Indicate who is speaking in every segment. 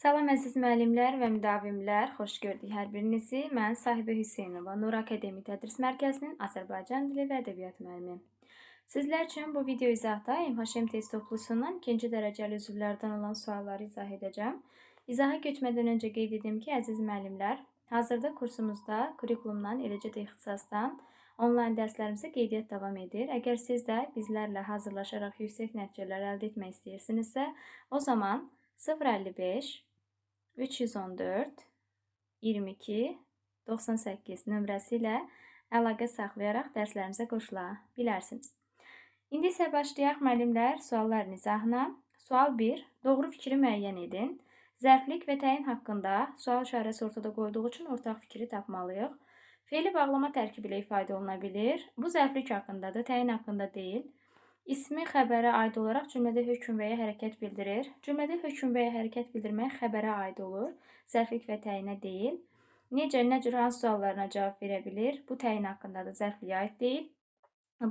Speaker 1: Salam əziz müəllimlər və müdavimlər, xoş gördük hər birinizi. Mən Sahibə Hüseynova, Nur Akademik Tədris Mərkəzinin Azərbaycan dili və ədəbiyyat müəllimiyəm. Sizlər üçün bu video izahda MHM test toplusundan ikinci dərəcəli üzvlərdən olan sualları izah edəcəm. İzaha keçmədən öncə qeyd edim ki, əziz müəllimlər, hazırda kursumuzda kurikulumdan, eləcə də ixtisasdan onlayn dərslərimizə qeydiyyat davam edir. Əgər siz də bizlərlə hazırlaşaraq yüksək nəticələr əldə etmək istəyirsinizsə, o zaman 055 314 22 98 nömrəsi ilə əlaqə saxlayaraq dərslərimizə qoşula bilərsiniz. İndi isə başlayaq müəllimlər sualların izahına. Sual 1. Doğru fikri müəyyən edin. Zərflik və təyin haqqında sual işarəsi ortada qoyduğu üçün ortaq fikri tapmalıyıq. Fe'li bağlama tərkibi ilə ifadə oluna bilir. Bu zərflik haqqındadır, təyin haqqında deyil. İsmi xəbərə aid olaraq cümlədə hökm və ya hərəkət bildirir. Cümlədə hökm və ya hərəkət bildirmək xəbərə aid olur, zərflik və təyinə deyil. Necə, nə cür, hansı suallarına cavab verə bilir? Bu təyin haqqındadır, zərfliyə aid deyil.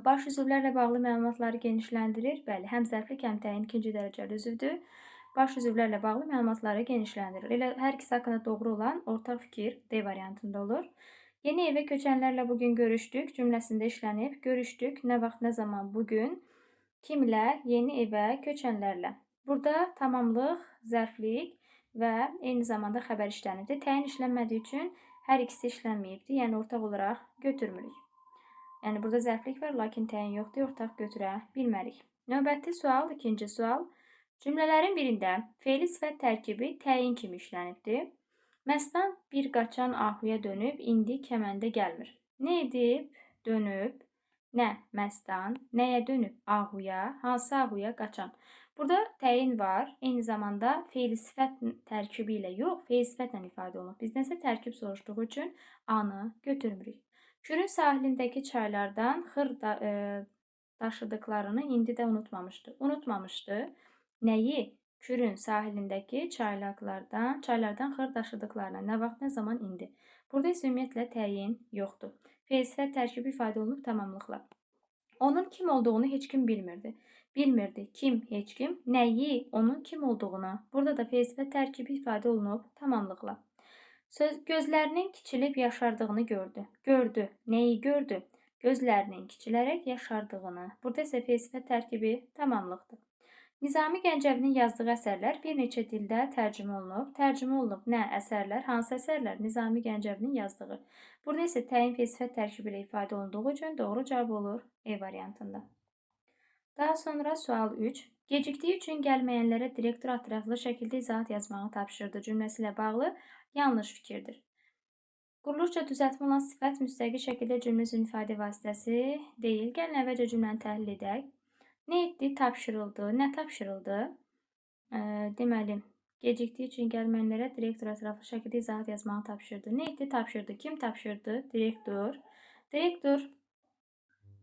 Speaker 1: Baş üzvlərlə bağlı məlumatları genişləndirir. Bəli, həm zərflik, həm təyin ikinci dərəcəli üzvdür. Baş üzvlərlə bağlı məlumatları genişləndirir. Elə hər ikisi haqqında doğru olan ortaq fikir D variantında olur. Yeni evə köçənlərlə bugün görüşdük cümləsində işlənib. Görüşdük, nə vaxt, nə zaman, bugün. Kimlə? Yeni evə köçənlərlə. Burada tamamlıq, zərflik və eyni zamanda xəbər işlənibdir. Təyin işlənmədiyi üçün hər ikisi işlənməyibdir. Yəni ortaq olaraq götürmürük. Yəni burada zərflik var, lakin təyin yoxdur, ortaq götürə bilmərik. Növbəti sual, ikinci sual. Cümlələrin birində fe'li sifət tərkibi təyin kimi işlənibdir. Məstan bir qaçan ahuya dönüb, indi kəməndə gəlmir. Nə edib? Dönüb. Nə? Məstan. Nəyə dönüb? Ahuya. Hansı ahuya? Qaçan. Burada təyin var. Eyni zamanda fe'li sifət tərkibi ilə yox, fe'li sifətlə ifadə olunub. Bizdən isə tərkib soruşduğu üçün A-nı götürmürük. Kürün sahilindəki çaylardan xır daşıdıqlarını indi də unutmamışdı. Unutmamışdı. Nəyi? Kürün sahilindəki çaylardan xır daşıdıqlarını. Nə vaxt, nə zaman, indi. Burada isə ümumiyyətlə təyin yoxdur. Fe'l sifət tərkibi ifadə olunub tamamlıqla. Onun kim olduğunu heç kim bilmirdi. Bilmirdi. Kim? Heç kim. Nəyi? Onun kim olduğunu. Burada da fe'l sifət tərkibi ifadə olunub tamamlıqla. Söz, gözlərinin kiçilib yaşardığını gördü. Gördü. Nəyi gördü? Gözlərinin kiçilərək yaşardığını. Burada isə fe'l sifət tərkibi tamamlıqdır. Nizami Gəncəvinin yazdığı əsərlər bir neçə dildə tərcümə olunub. Tərcümə olunub nə əsərlər, hansı əsərlər? Nizami Gəncəvinin yazdığı. Burada isə təyin fe'l sifət tərkibi ilə ifadə olunduğu üçün doğru cavab olur E variantında. Daha sonra sual 3. Gecikdiyi üçün gəlməyənlərə direktor ətraflı şəkildə izahat yazmağı tapşırdı cümləsi ilə bağlı yanlış fikirdir. Quruluşca düzəltmə olan sifət müstəqil şəkildə cümlə üzvünün ifadə vasitəsi deyil. Gəlin əvvəlcə cümləni təhlil edək. Nə etdi? Tapşırıldı. Nə tapşırıldı? Deməli, gecikdiyi üçün gəlməyənlərə direktor ətraflı şəkildə izahat yazmağı tapşırdı. Nə etdi? Tapşırdı. Kim tapşırdı? Direktor. Direktor,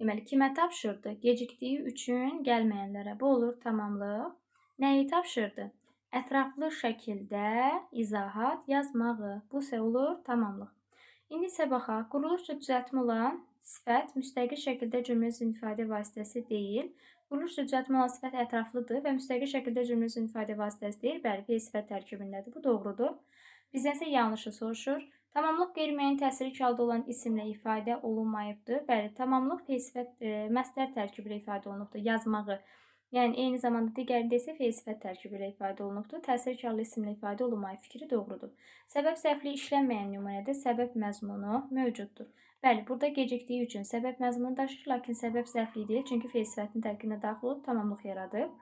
Speaker 1: deməli, kimə tapşırdı? Gecikdiyi üçün gəlməyənlərə. Bu olur tamamlıq. Nəyi tapşırdı? Ətraflı şəkildə izahat yazmağı. Bu isə olur tamamlıq. İndi isə baxaq. Quruluşca düzəltmə olan sifət müstəqil şəkildə cümlə üzvünün ifadə vasitəsi deyil. Quruluşca düzəltmə olan sifət ətraflıdır və müstəqil şəkildə cümlə üzvünün ifadə vasitəsi deyil. Bəli, fe'l sifət tərkibindədir. Bu doğrudur. Bizdən isə yanlışı soruşur. Tamamlıq qeyri-müəyyən təsirli halda olan isimlə ifadə olunmayıbdır. Bəli, tamamlıq fe'l sifət məstər tərkibi ilə ifadə olunubdur. Yazmağı. Yəni eyni zamanda digərində isə fe'l sifət tərkibi ilə ifadə olunubdur. Təsirli halda isimlə ifadə olunmayıb fikri doğrudur. Səbəb zərfli işlənməyən nümunədə səbəb məzmunu mövcuddur. Bəli, burada gecikdiyi üçün səbəb məzmunu daşıyır, lakin səbəb zərfli deyil, çünki fe'l sifətin tərkibinə daxil olub tamamlıq yaradıb.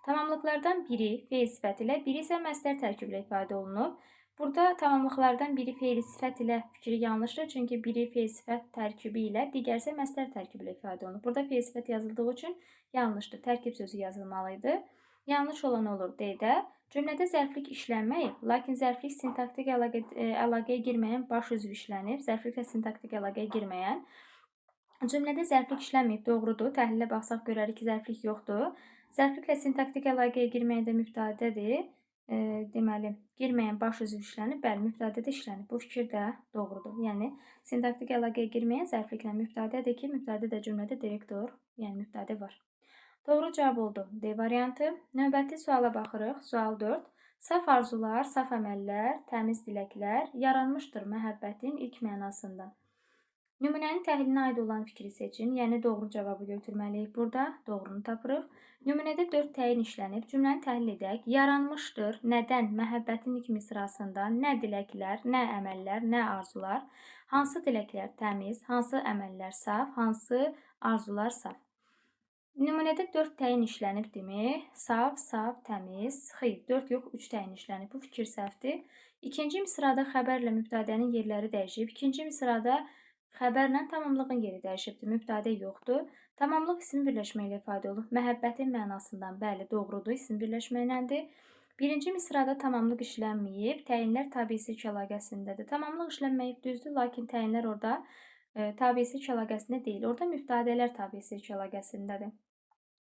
Speaker 1: Tamamlıqlardan biri fe'l sifət ilə, biri isə məstər tərkibi ilə ifadə olunub. Burada tamamlıqlardan biri fe'l sifət ilə fikri yanlışdır, çünki biri fe'l sifət tərkibi ilə, digəri isə məstər tərkibi ilə ifadə olunub. Burada fe'l sifət yazıldığı üçün yanlışdır. Tərkib sözü yazılmalı idi. Yanlış olan olur D-də. Cümlədə zərflik işlənməyib, lakin zərflik sintaktik əlaqəyə girməyən baş üzv işlənib. Zərfliklə sintaktik əlaqəyə girməyən. Cümlədə zərflik işlənməyib, doğrudur. Təhlilə baxsaq görərik ki, zərflik yoxdur. Zərfliklə sintaktik əlaqəyə girməyən də mübtədədir. Deməli, girməyən baş üzv işlənib, bəli, mübtədədə işlənib. Bu fikir də doğrudur. Yəni, sintaktik əlaqəyə girməyən zərfliklə mübtədədir ki, mübtədə də cümlədə direktor, yəni mübtədə var. Doğru cavab oldu D variantı. Növbəti suala baxırıq. Sual 4. Saf arzular, saf əməllər, təmiz diləklər yaranmışdır məhəbbətin ilk mənasında. Nümunənin təhlilinə aid olan fikri seçin, yəni doğru cavabı götürməliyik burada. Doğrunu tapırıq. Nümunədə 4 təyin işlənib. Cümləni təhlil edək. Yaranmışdır. Nədən? Məhəbbətin ilk misrasında nə diləklər, nə əməllər, nə arzular. Hansı diləklər təmiz, hansı əməllər saf, hansı arzular saf. Nümunədə 4 təyin işlənibdimi? Saf, saf, təmiz. Xeyr, 4 yox, 3 təyin işlənib. Bu fikir səhvdir. İkinci misrada xəbərlə mübtədənin yerləri dəyişib. İkinci misrada xəbərlə tamamlığın yeri dəyişibdir. Mübtədə yoxdur. Tamamlıq isim birləşmə ilə ifadə olunub. Məhəbbətin mənasından bəli, doğrudur, isim birləşmə iləndir. Birinci misrada tamamlıq işlənməyib, təyinlər tabiisi əlaqəsindədir. Tamamlıq işlənməyib, düzdür, lakin təyinlər orada tabiisi əlaqəsində deyil. Orada mübtədələr tabiisi əlaqəsindədir.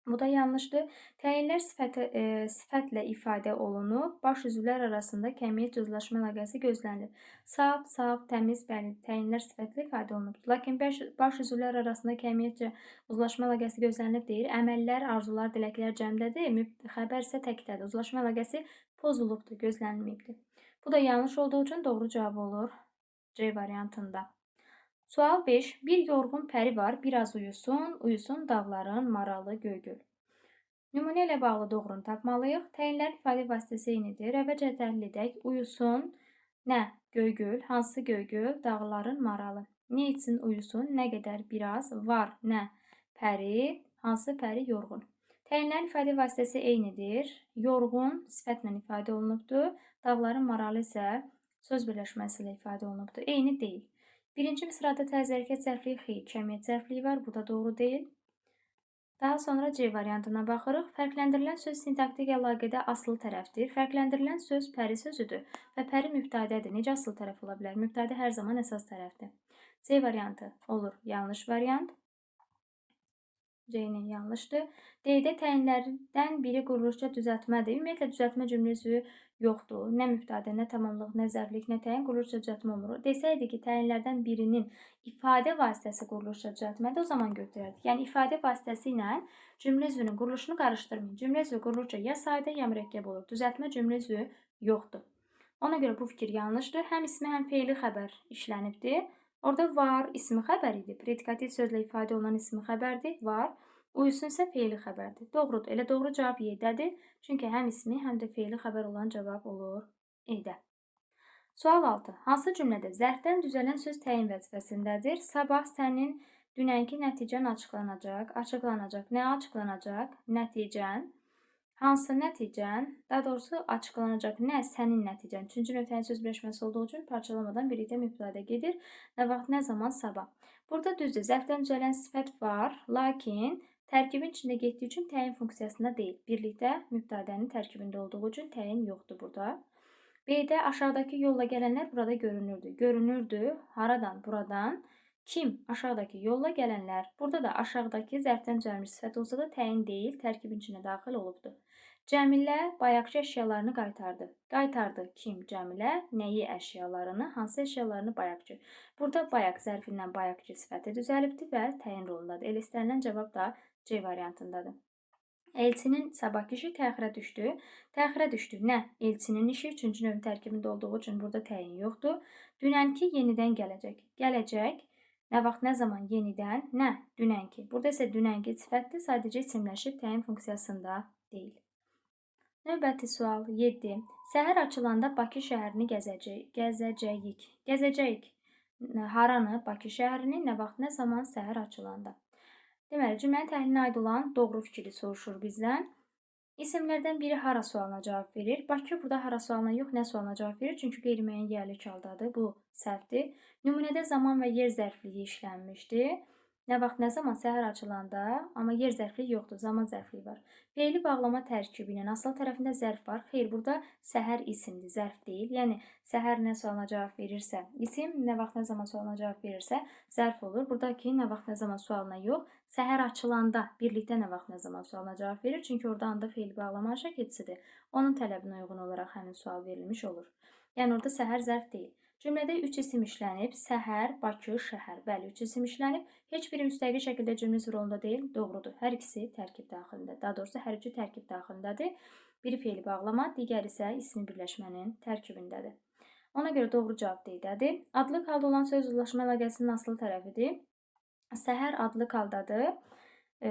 Speaker 1: Bu da yanlışdır. Təyinlər sifətlə ifadə olunub, baş üzvlər arasında kəmiyyət cüzlaşma əlaqəsi gözlənilir. Saf, saf, təmiz, bəli, təyinlər sifətlə ifadə olunubdur. Lakin baş üzvlər arasında kəmiyyətcə uzlaşma əlaqəsi gözlənilib deyir. Əməllər, arzular, diləklər cəmdədir, xəbər isə təkdədir. Uzlaşma əlaqəsi pozulubdur, gözlənilməyibdir. Bu da yanlış olduğu üçün doğru cavab olur C variantında. Sual 5. Bir yorğun pəri var, biraz uyusun, uyusun dağların maralı Göygöl. Nümunə ilə bağlı doğrunu tapmalıyıq. Təyinlərin ifadə vasitəsi eynidir. Əvvəlcə təhlil edək. Uyusun, nə? Göygöl, hansı Göygöl? Dağların maralı. Nə etsin uyusun, nə qədər, biraz, var, nə? Pəri, hansı pəri? Yorğun. Təyinlərin ifadə vasitəsi eynidir. Yorğun sifətlə ifadə olunubdur. Dağların maralı isə söz birləşməsi ilə ifadə olunubdur. Eyni deyil. Birinci misrada tərz hərəkət zərfliyi xeyr, kəmiyyət zərfliyi var. Bu da doğru deyil. Daha sonra C variantına baxırıq. Fərqləndirilən söz sintaktik əlaqədə asılı tərəfdir. Fərqləndirilən söz pəri sözüdür və pəri mübtədədir. Necə asılı tərəf ola bilər? Mübtədə hər zaman əsas tərəfdir. C variantı olur yanlış variant. C-nin yanlışdır. D-də təyinlərdən biri quruluşca düzəltmədir. Ümumiyyətlə düzəltmə cümlə üzvü yoxdur. Nə mübtədə, nə tamamlıq, nə zərflik, nə təyin quruluşca düzəltmə olmur. Desəydi ki, təyinlərdən birinin ifadə vasitəsi quruluşca düzəltmədir, o zaman götürərdik. Yəni ifadə vasitəsi ilə cümlə üzvünün quruluşunu qarışdırmayın. Cümlə üzvü quruluşca ya sadə, ya mürəkkəb olur. Düzəltmə cümlə üzvü yoxdur. Ona görə bu fikir yanlışdır. Həm ismi, həm feili xəbər işlənibdir. Orada var ismi xəbər idi. Predikativ sözlə ifadə olunan ismi xəbərdir. Var. Uyusun isə feili xəbərdir. Doğrudur. Elə doğru cavab Y-dədir. Çünki həm ismi, həm də feili xəbər olan cavab olur E-də. Sual 6. Hansı cümlədə zərfdən düzələn söz təyin vəzifəsindədir? Sabah sənin dünənki nəticən açıqlanacaq. Açıqlanacaq. Nə açıqlanacaq? Nəticən. Hansı nəticən? Daha doğrusu açıqlanacaq. Nə? Sənin nəticən. Üçüncü növ təyin söz birləşməsi olduğu üçün parçalamadan birlikdə mübtədə gedir. Nə vaxt, nə zaman? Sabah. Burada düzdür. Zərfdən düzələn sifət var, lakin tərkibin içində getdiyi üçün təyin funksiyasında deyil. Birlikdə mübtədənin tərkibində olduğu üçün təyin yoxdur burada. B-də aşağıdakı yolla gələnlər burada görünürdü. Görünürdü. Haradan? Buradan. Kim? Aşağıdakı yolla gələnlər. Burada da aşağıdakı zərfdən düzəlmiş sifət olsa da təyin deyil, tərkibin içinə daxil olubdur. Cəmilə bayaqki əşyalarını qaytardı. Qaytardı. Kim? Cəmilə. Nəyi əşyalarını? Hansı əşyalarını? Bayaqki. Burada bayaq zərfindən bayaqki sifəti düzəlibdir və təyin rolundadır. Elə istənilən cavab da C variantındadır. Elçinin sabahki işi təxirə düşdü. Təxirə düşdü. Nə? Elçinin işi üçüncü növün tərkibində olduğu üçün burada təyin yoxdur. Dünənki yenidən gələcək. Gələcək. Nə vaxt, nə zaman yenidən? Nə? Dünənki. Burada isə dünənki sifətdir. Sadəcə isimləşib təyin funksiyasında deyil. Növbəti sual 7. Səhər açılanda Bakı şəhərini gəzəcəyik. Gəzəcəyik. Haranı? Bakı şəhərini. Nə vaxt, nə zaman? Səhər açılanda. Deməli, cümlənin təhlilinə aid olan doğru fikri soruşur bizdən. İsimlərdən biri hara sualına cavab verir. Bakı burada hara sualına yox, nə sualına cavab verir? Çünki qeyri-müəyyən yerlik haldadır. Bu səhvdir. Nümunədə zaman və yer zərfliyi işlənmişdir. Nə vaxt, nə zaman? Səhər açılanda, amma yer zərfliyi yoxdur, zaman zərfliyi var. Feili bağlama tərkibi ilə asılı tərəfində zərf var. Xeyr, burada səhər isimdir, zərf deyil. Yəni, səhər nə sualına cavab verirsə isim, nə vaxt, nə zaman sualına cavab verirsə zərf olur. Buradakı nə vaxt, nə zaman sualına yox, səhər açılanda birlikdə nə vaxt, nə zaman sualına cavab verir. Çünki orada anda feili bağlama şəkilçisidir. Onun tələbinə uyğun olaraq həmin sual verilmiş olur. Yəni, orada səhər zərf deyil. Cümlədə 3 isim işlənib. Səhər, Bakı, şəhər. Bəli, 3 isim işlənib. Heç biri müstəqil şəkildə cümlə rolunda deyil. Doğrudur. Hər ikisi tərkib daxilində. Daha doğrusu, hər üçü tərkib daxilindədir. Biri feili bağlama, digəri isə ismi birləşmənin tərkibindədir. Ona görə doğru cavab D-dədir. Adlıq halda olan söz uzlaşma əlaqəsinin asılı tərəfidir. Səhər adlıq haldadır.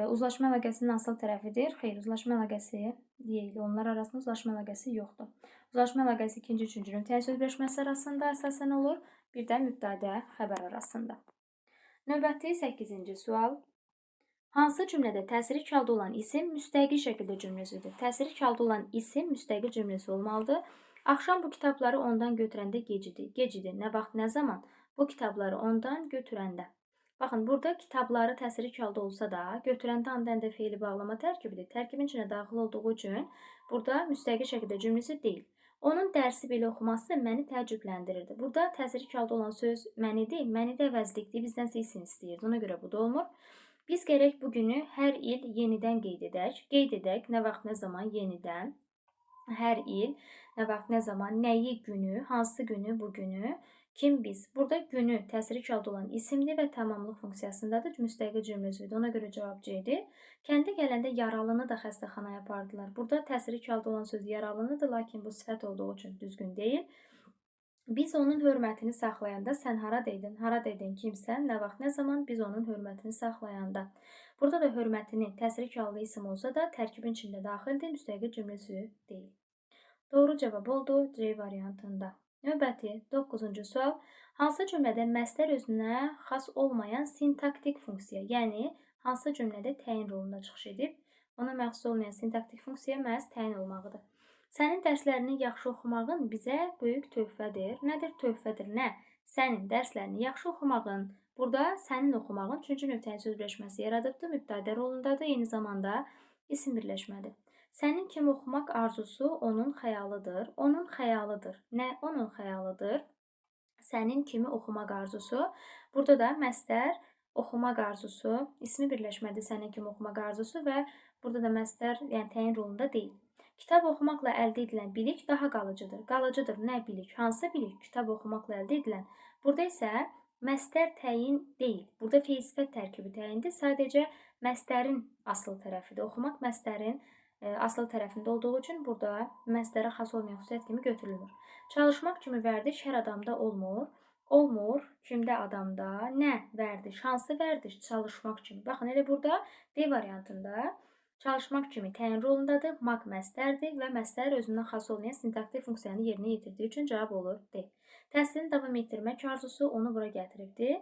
Speaker 1: Uzlaşma əlaqəsinin asılı tərəfidir. Xeyr, uzlaşma əlaqəsi deyil. Onlar arasında uzlaşma əlaqəsi yoxdur. Uzlaşma əlaqəsi ikinci, üçüncü növ təyin söz birləşməsi arasında əsasən olur. Bir də mübtədə xəbər arasında. Növbəti 8-ci sual. Hansı cümlədə təsirli halda olan isim müstəqil şəkildə cümlə üzvüdür? Təsirli halda olan isim müstəqil cümlə üzvü olmalıdır. Axşam bu kitabları ondan götürəndə gec idi. Gec idi. Nə vaxt, nə zaman? Bu kitabları ondan götürəndə. Baxın, burada kitabları təsirli halda olsa da, götürəndə anda feili bağlama tərkibidir. Tərkibin içinə daxil olduğu üçün burada müstəqil şəkildə cümləsi deyil. Onun dərsi belə oxuması məni təəccübləndirirdi. Burada təsirli halda olan söz mənidir. Məni də əvəzlikdir. Bizdən isə isim istəyirdi. Ona görə bu da olmur. Biz gərək bu günü hər il yenidən qeyd edək. Qeyd edək, nə vaxt, nə zaman, yenidən. Hər il, nə vaxt, nə zaman, nəyi günü, hansı günü, bu günü, kim biz. Burada günü təsirli halda olan isimdir və tamamlıq funksiyasındadır. Müstəqil cümlə üzvüdür. Ona görə cavab C-dir. Kəndə gələndə yaralını da xəstəxanaya apardılar. Burada təsirli halda olan söz yaralınıdır, lakin bu sifət olduğu üçün düzgün deyil. Biz onun hörmətini saxlayanda sən haradaydın, haradaydın, kimsən, nə vaxt, nə zaman biz onun hörmətini saxlayanda. Burada da hörmətini təsirli halda isim olsa da tərkibin içində daxildir, müstəqil cümlə üzvü deyil. Doğru cavab oldu C variantında. Növbəti 9-cu sual. Hansı cümlədə məstər özünə xas olmayan sintaktik funksiya, yəni hansı cümlədə təyin rolunda çıxış edib, ona məxsus olmayan sintaktik funksiya məhz təyin olmağıdır. Sənin dərslərini yaxşı oxumağın bizə böyük töhfədir. Nədir töhfədir? Nə? Sənin dərslərini yaxşı oxumağın. Burada sənin oxumağın üçüncü növ təyin söz birləşməsi yaradıbdır. Mübtədə rolundadır. Eyni zamanda isim birləşmədir. Sənin kimi oxumaq arzusu onun xəyalıdır. Onun xəyalıdır. Nə onun xəyalıdır? Sənin kimi oxumaq arzusu. Burada da məstər oxumaq arzusu, ismi birləşmədir sənin kimi oxumaq arzusu və burada da məstər, yəni təyin rolunda deyil. Kitab oxumaqla əldə edilən bilik daha qalıcıdır. Qalıcıdır. Nə bilik? Hansı bilik? Kitab oxumaqla əldə edilən. Burada isə məstər təyin deyil. Burada feil sifət tərkibi təyindir. Sadəcə məstərin asıl tərəfidir. Oxumaq məstərin asıl tərəfində olduğu üçün burada məstərə xas olmayan xüsusiyyət kimi götürülmür. Çalışmaq kimi vərdiş hər adamda olmur. Olmur. Kimdə adamda? Nə vərdiş? Hansı vərdiş? Çalışmaq kimi. Baxın, elə burada D variantında çalışmaq kimi təyin rolundadır, maq məstərdir və məstər özündən xas olmayan sintaktik funksiyanı yerinə yetirdiyi üçün cavab olur D. Təhsilini davam etdirmək arzusu onu bura gətiribdir.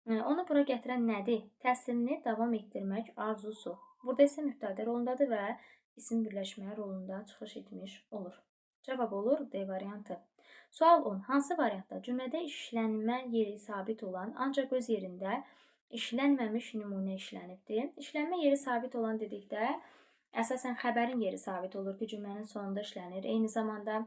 Speaker 1: Onu bura gətirən nədir? Təhsilini davam etdirmək arzusu. Burada isə mübtədə rolundadır və isim birləşmə rolunda çıxış etmiş olur. Cavab olur D variantı. Sual 10. Hansı variantda cümlədə işlənmə yeri sabit olan, ancaq öz yerində işlənməmiş nümunə işlənibdir? İşlənmə yeri sabit olan dedikdə, əsasən xəbərin yeri sabit olur ki, cümlənin sonunda işlənir. Eyni zamanda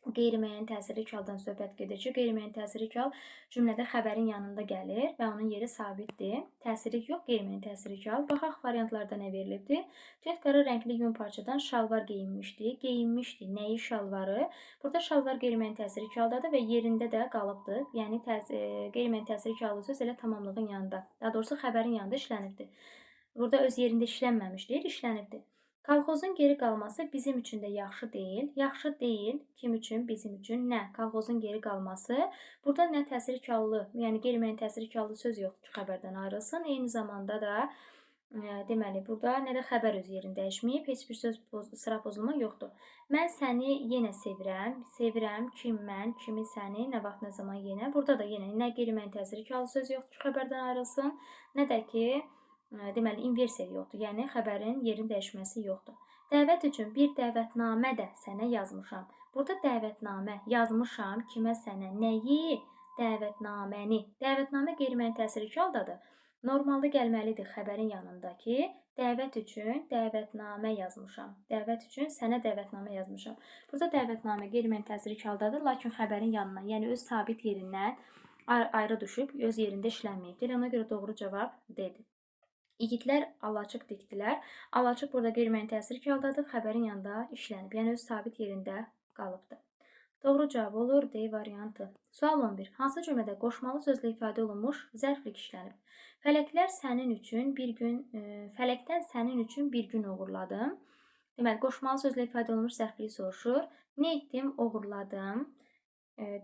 Speaker 1: qeyri-müəyyən təsirli haldan söhbət gedir ki, qeyri-müəyyən təsirli hal cümlədə xəbərin yanında gəlir və onun yeri sabitdir. Təsirlik yox, qeyri-müəyyən təsirli hal. Baxaq variantlarda nə verilibdir. Tünd qara rəngli yun parçadan şalvar geyinmişdi. Geyinmişdi. Nəyi? Şalvarı. Burada şalvar qeyri-müəyyən təsirli haldadır və yerində də qalıbdır. Yəni qeyri-müəyyən təsirli hallı söz elə tamamlığın yanında, daha doğrusu xəbərin yanında işlənibdir. Burada öz yerində işlənməmiş deyil, işlənibdir. Kolxozun geri qalması bizim üçün də yaxşı deyil. Yaxşı deyil. Kim üçün? Bizim üçün. Nə? Kolxozun geri qalması. Burada nə təsirli hallı, yəni qeyri-müəyyən təsirli hallı söz yoxdur ki, xəbərdən ayrılsın. Eyni zamanda da deməli, burada nə də xəbər öz yerini dəyişməyib, heç bir söz sıra pozulma yoxdur. Mən səni yenə sevirəm. Sevirəm. Kim mən? Kimi səni? Nə vaxt, nə zaman yenə? Burada da yenə nə qeyri-müəyyən təsirli hallı söz yoxdur ki, xəbərdən ayrılsın, nə də ki, deməli, inversiya yoxdur. Yəni, xəbərin yerin dəyişməsi yoxdur. Dəvət üçün bir dəvətnamə də sənə yazmışam. Burada dəvətnamə yazmışam kimə sənə? Nəyi? Dəvətnaməni. Dəvətnamə qeyri-müəyyən təsirli haldadır. Normalda gəlməlidir xəbərin yanındakı dəvət üçün dəvətnamə yazmışam. Dəvət üçün sənə dəvətnamə yazmışam. Burada dəvətnamə qeyri-müəyyən təsirli haldadır, lakin xəbərin yanına, yəni öz sabit yerindən ayrı düşüb, öz yerində işlənməyibdir. Ona görə doğru cavab D-dir. İgidlər alaçıq dikdilər. Alaçıq burada qeyri-müəyyən təsirli haldadır, xəbərin yanında işlənib, yəni öz sabit yerində qalıbdır. Doğru cavab olur D variantı. Sual 11. Hansı cümlədə qoşmalı sözlə ifadə olunmuş zərflik işlənib? Fələklər sənin üçün bir gün, fələkdən sənin üçün bir gün oğurladım. Deməli, qoşmalı sözlə ifadə olunmuş zərfliyi soruşur. Nə etdim? Oğurladım.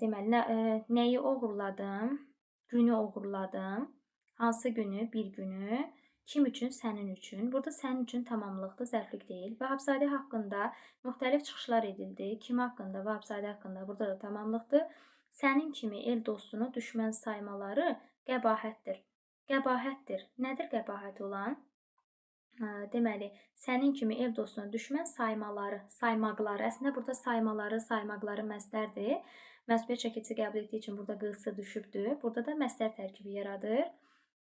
Speaker 1: Deməli, nəyi oğurladım? Günü oğurladım. Hansı günü? Bir günü. Kim üçün? Sənin üçün. Burada sənin üçün tamamlıqdır, zərflik deyil. Vahabzadə haqqında müxtəlif çıxışlar edildi. Kim haqqında? Vahabzadə haqqında. Burada da tamamlıqdır. Sənin kimi el dostunu düşmən saymaları qəbahətdir. Qəbahətdir. Nədir qəbahət olan? Deməli, sənin kimi ev dostunu düşmən saymaları, saymaqları. Əslində burada saymaları, saymaqları məstərdir. Məsuliyyət çəkicisi qəbul etdiyi üçün burada qısı düşübdür. Burada da məstər tərkibi yaradır.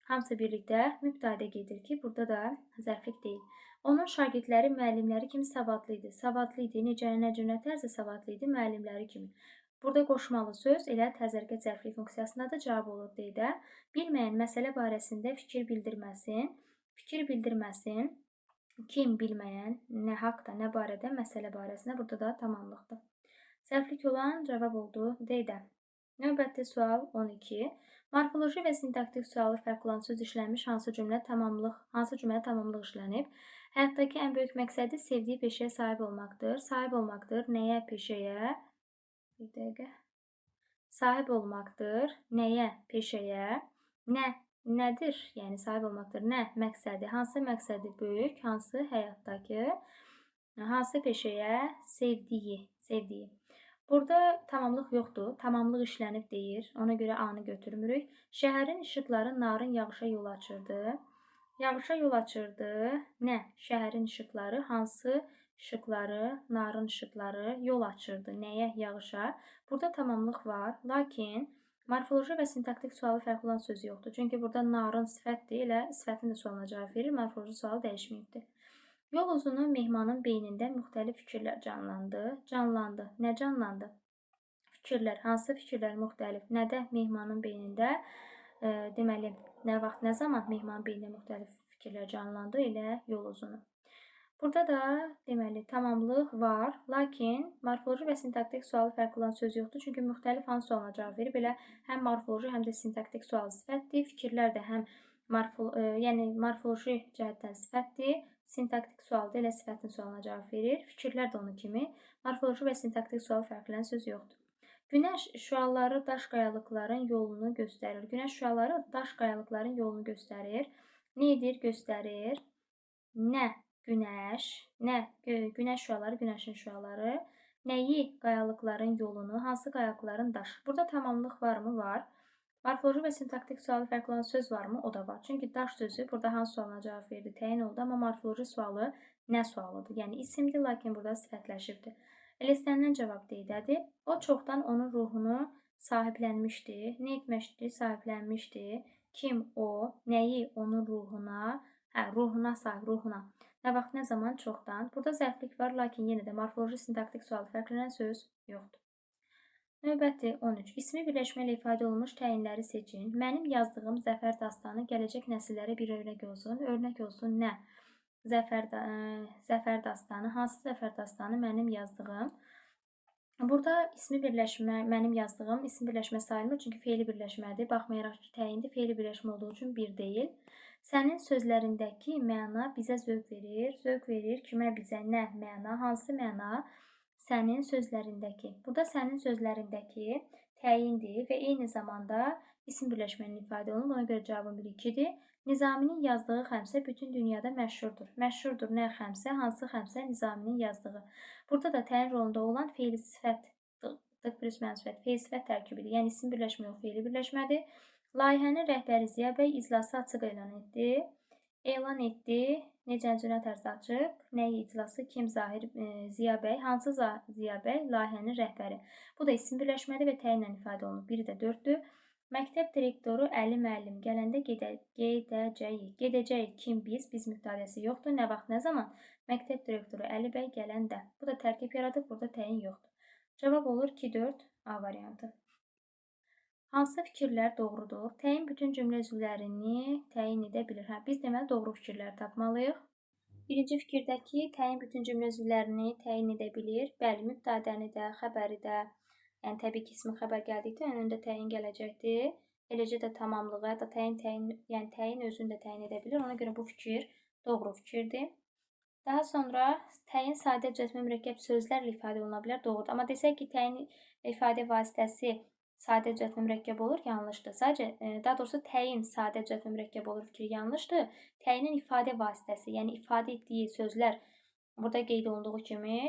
Speaker 1: Hamısı birlikdə mübtədə gedir ki, burada da zərflik deyil. Onun şagirdləri müəllimləri kimi savadlı idi. Savadlı idi. Necə, nə cür, nə tərzdə savadlı idi? Müəllimləri kimi. Burada qoşmalı söz elə təzərkə zərflik funksiyasındadır. Cavab olur D-də. Bilməyən məsələ barəsində fikir bildirməsin. Fikir bildirməsin. Kim bilməyən, nə haqda, nə barədə, məsələ barəsində. Burada da tamamlıqdır. Zərflik olan cavab oldu D-də. Növbəti sual 12. Morfoloji və sintaktik sualı fərq olan söz işlənmiş hansı cümlə tamamlıq, hansı cümlədə tamamlıq işlənib? Həyatdakı ən böyük məqsədi sevdiyi peşəyə sahib olmaqdır. Sahib olmaqdır. Nəyə? Peşəyə. Bir dəqiqə. Sahib olmaqdır. Nəyə? Peşəyə. Nə? Nədir? Yəni sahib olmaqdır. Nə? Məqsədi. Hansı məqsədi böyük? Hansı həyatdakı? Hansı peşəyə? Sevdiyi. Sevdiyi. Burada tamamlıq yoxdur. Tamamlıq işlənib deyir. Ona görə A-nı götürmürük. Şəhərin işıqları narın yağışa yol açırdı. Yağışa yol açırdı. Nə? Şəhərin işıqları hansı işıqları? Narın işıqları yol açırdı. Nəyə? Yağışa. Burada tamamlıq var. Lakin morfoloji və sintaktik sualı fərqli olan sözü yoxdur. Çünki burada narın sifətdir. Elə sifətin də sualına cavab verir. Morfoloji sualı dəyişməyibdir. Yol uzunu mehmanın beynində müxtəlif fikirlər canlandı. Canlandı. Nə canlandı? Fikirlər. Hansı fikirlər müxtəlif? Nədə mehmanın beynində? Deməli, nə vaxt, nə zaman mehmanın beynində müxtəlif fikirlər canlandı? Elə yol uzunu. Burada da deməli tamamlıq var, lakin morfoloji və sintaktik sualı fərqli olan söz yoxdur. Çünki müxtəlif hansı sualına cavab verir? Belə həm morfoloji, həm də sintaktik sualı sifətdir. Fikirlər də həm yəni morfoloji cəhətdən sifətdir. Sintaktik sualda elə sifətin sualına cavab verir. Fikirlər də onun kimi. Morfoloji və sintaktik sualı fərqlənən söz yoxdur. Günəş şüaları daş qayalıqların yolunu göstərir. Günəş şüaları daş qayalıqların yolunu göstərir. Nə edir? Göstərir. Nə? Günəş. Nə? Günəş şüaları, günəşin şüaları. Nəyi? Qayalıqların yolunu. Hansı qayalıqların? Daş. Burada tamamlıq varmı? Var. Morfoloji və sintaktik sualı fərqli olan söz varmı? O da var. Çünki daş sözü burada hansı sualına cavab verdi? Təyin oldu, amma morfoloji sualı nə sualıdır? Yəni isimdir, lakin burada sifətləşibdir. Elə istənilən cavab D-dədir. O çoxdan onun ruhunu sahiblənmişdi. Nə etmişdi? Sahiblənmişdi. Kim o? Nəyi onun ruhuna? Hə, ruhuna sahib, ruhuna. Nə vaxt, nə zaman? Çoxdan. Burada zərflik var, lakin yenə də morfoloji sintaktik sualı fərqlənən söz yoxdur. Növbəti 13. İsmi birləşmə ilə ifadə olunmuş təyinləri seçin. Mənim yazdığım Zəfər dastanı gələcək nəsillərə bir örnək olsun. Örnək olsun nə? Zəfər dastanı. Hansı Zəfər dastanı? Mənim yazdığım. Burada ismi birləşmə, mənim yazdığım ismi birləşmə sayılmır. Çünki feili birləşmədir. Baxmayaraq ki, təyindir. Feili birləşmə olduğu üçün bir deyil. Sənin sözlərindəki məna bizə zövq verir. Zövq verir. Kimə? Bizə. Nə? Məna. Hansı məna? Sənin sözlərindəki. Burada sənin sözlərindəki təyindir və eyni zamanda isim birləşmənin ifadə olunur. Buna görə cavabım 1-2-dir. Nizaminin yazdığı xəmsə bütün dünyada məşhurdur. Məşhurdur nə xəmsə? Hansı xəmsə? Nizaminin yazdığı. Burada da təyin rolunda olan feili sifət, dıq plus mənfi sifət, feili sifət tərkibidir. Yəni isim birləşmə yox, feili birləşmədir. Layihənin rəhbəri Ziya bəy iclası açıq elan etdi. Elan etdi. Necə cümlə tərzi açıq? Nəyi iclası? Kim? Zahir Ziya bəy. Hansı Ziya bəy? Layihənin rəhbəri. Bu da isim birləşmədir və təyinlə ifadə olunur. Biri də 4-dür. Məktəb direktoru Əli müəllim gələndə gedəcəyik. Gedəcəyik. Kim? Biz. Biz mübtədəsi yoxdur. Nə vaxt, nə zaman? Məktəb direktoru Əli bəy gələndə. Bu da tərkib yaradıb. Burada təyin yoxdur. Cavab olur 2-4 A variantı. Hansı fikirlər doğrudur? Təyin bütün cümlə üzvlərini təyin edə bilir. Hə, biz deməli doğru fikirlər tapmalıyıq. Birinci fikirdəki təyin bütün cümlə üzvlərini təyin edə bilir. Bəli, mübtədəni də, xəbəri də, yəni təbii ki, ismi xəbər gəldikdə önündə təyin gələcəkdir. Eləcə də tamamlığı, hətta təyin, yəni təyin özünü də təyin edə bilir. Ona görə bu fikir doğru fikirdir. Daha sonra təyin sadə düzəltmə mürəkkəb sözlərlə ifadə oluna bilər. Doğrudur. Amma desək ki, təyin ifadə vasitəsi sadə düzəltmə mürəkkəb olur, yanlışdır. Sadəcə, daha doğrusu təyin sadə düzəltmə mürəkkəb olur fikri yanlışdır. Təyinin ifadə vasitəsi, yəni ifadə etdiyi sözlər burada qeyd olunduğu kimi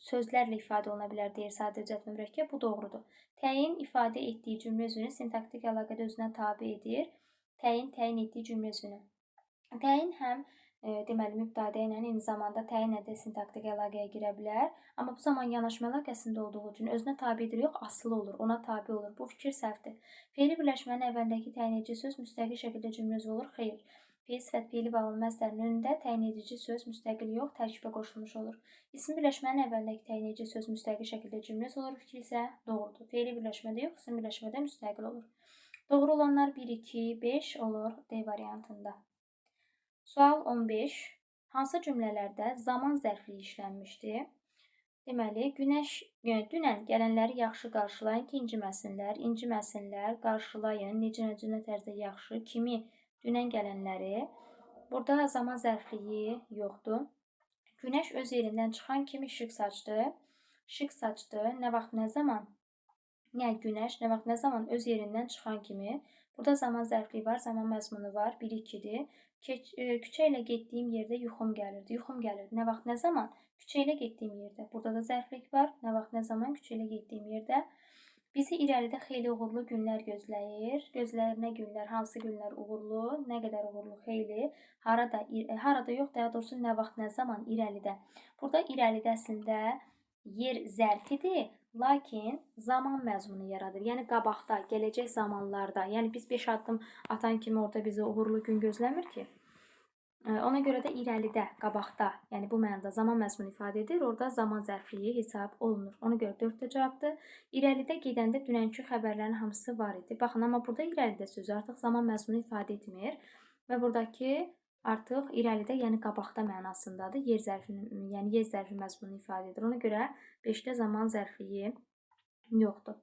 Speaker 1: sözlərlə ifadə oluna bilər deyir sadə düzəltmə mürəkkəb. Bu doğrudur. Təyin ifadə etdiyi cümlə üzvünü sintaktik əlaqədə özünə tabe edir. Təyin təyin etdiyi cümlə üzvünü. Təyin həm deməli mübtədə ilə eyni zamanda təyinlə də sintaktik əlaqəyə girə bilər. Amma bu zaman yanaşma əlaqəsində olduğu üçün özünə tabedir yox, asılı olur, ona tabe olur. Bu fikir səhvdir. Fe'li birləşmənin əvvəlindəki təyin edici söz müstəqil şəkildə cümlə üzvü olur. Xeyr. Fe'l sifət fe'li bağlı məstərin önündə təyin edici söz müstəqil yox, tərkibə qoşulmuş olur. İsim birləşmənin əvvəlindəki təyin edici söz müstəqil şəkildə cümlə üzvü olur. Fikir isə doğrudur. Fe'li birləşmədə yox, isim birləşmədə müstəqil olur. Doğru olanlar 1, 2, 5 olur D variantında. Sual 15. Hansı cümlələrdə zaman zərfliyi işlənmişdir? Deməli, günəş, dünən gələnləri yaxşı qarşılayın ki, inciməsinlər, inciməsinlər, qarşılayın, necə cümlə tərzdə yaxşı, kimi dünən gələnləri. Burada zaman zərfliyi yoxdur. Günəş öz yerindən çıxan kimi işıq saçdı. İşıq saçdı. Nə vaxt, nə zaman? Nə günəş, nə vaxt, nə zaman öz yerindən çıxan kimi. Burada zaman zərfliyi var, zaman məzmunu var. 1-2-dir. Küçə ilə getdiyim yerdə yuxum gəlirdi. Yuxum gəlirdi. Nə vaxt, nə zaman? Küçə ilə getdiyim yerdə. Burada da zərflik var. Nə vaxt, nə zaman? Küçə ilə getdiyim yerdə. Bizi irəlidə xeyli uğurlu günlər gözləyir. Gözləyir nə günlər, hansı günlər uğurlu, nə qədər uğurlu, xeyli. Harada, harada yox, daha doğrusu nə vaxt, nə zaman irəlidə. Burada irəlidə əslində yer zərfidir, lakin zaman məzmunu yaradır. Yəni qabaqda, gələcək zamanlarda. Yəni biz 5 addım atan kimi orada bizi uğurlu gün gözləmir ki. Ona görə də irəlidə, qabaqda, yəni bu mənada zaman məzmunu ifadə edir. Orada zaman zərfliyi hesab olunur. Ona görə 4 də cavabdır. İrəlidə gedəndə dünənki xəbərlərin hamısı var idi. Baxın, amma burada irəlidə sözü artıq zaman məzmunu ifadə etmir və buradakı artıq irəlidə, yəni qabaqda mənasındadır. Yer zərfinin, yəni yer zərfi məzmunu ifadə edir. Ona görə 5-də zaman zərfliyi yoxdur.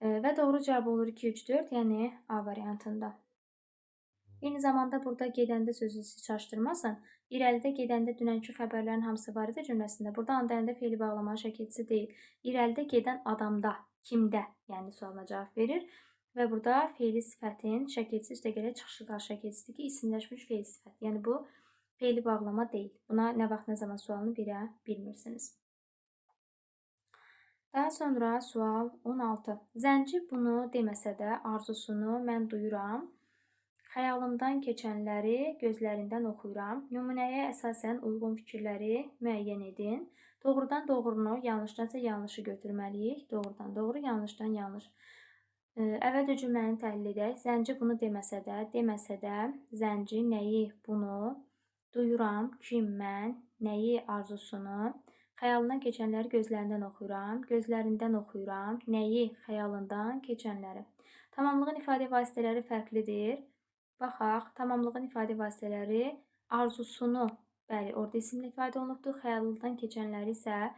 Speaker 1: Və doğru cavab olur 2, 3, 4, yəni A variantında. Eyni zamanda burada gedəndə sözü sizi çaşdırmasın. İrəlidə gedəndə dünənki xəbərlərin hamısı var idi cümləsində. Burada anda fe'li bağlamanın şəkilçisi deyil. İrəlidə gedən adamda, kimdə, yəni sualına cavab verir. Və burada fe'li sifətin şəkilçisi üstəgələ çıxışlı qal şəkilçisidir ki, isimləşmiş fe'l sifət. Yəni bu fe'li bağlama deyil. Buna nə vaxt, nə zaman sualını verə bilmirsiniz. Daha sonra sual 16. Zənci bunu deməsə də arzusunu mən duyuram. Xəyalımdan keçənləri gözlərindən oxuyuram. Nümunəyə əsasən uyğun fikirləri müəyyən edin. Doğrudan doğrunu, yanlışdansa yanlışı götürməliyik. Doğrudan doğru, yanlışdan yanlış. Əvvəlcə cümləni təhlil edək. Zənci bunu deməsə də, deməsə də, zənci nəyi bunu duyuram, kim mən, nəyi arzusunu, xəyalından keçənləri gözlərindən oxuyuram, gözlərindən oxuyuram, nəyi xəyalından keçənləri. Tamamlığın ifadə vasitələri fərqlidir. Baxaq, tamamlığın ifadə vasitələri arzusunu, bəli, orada isimlə ifadə olunubdur. Xəyalından keçənləri isə,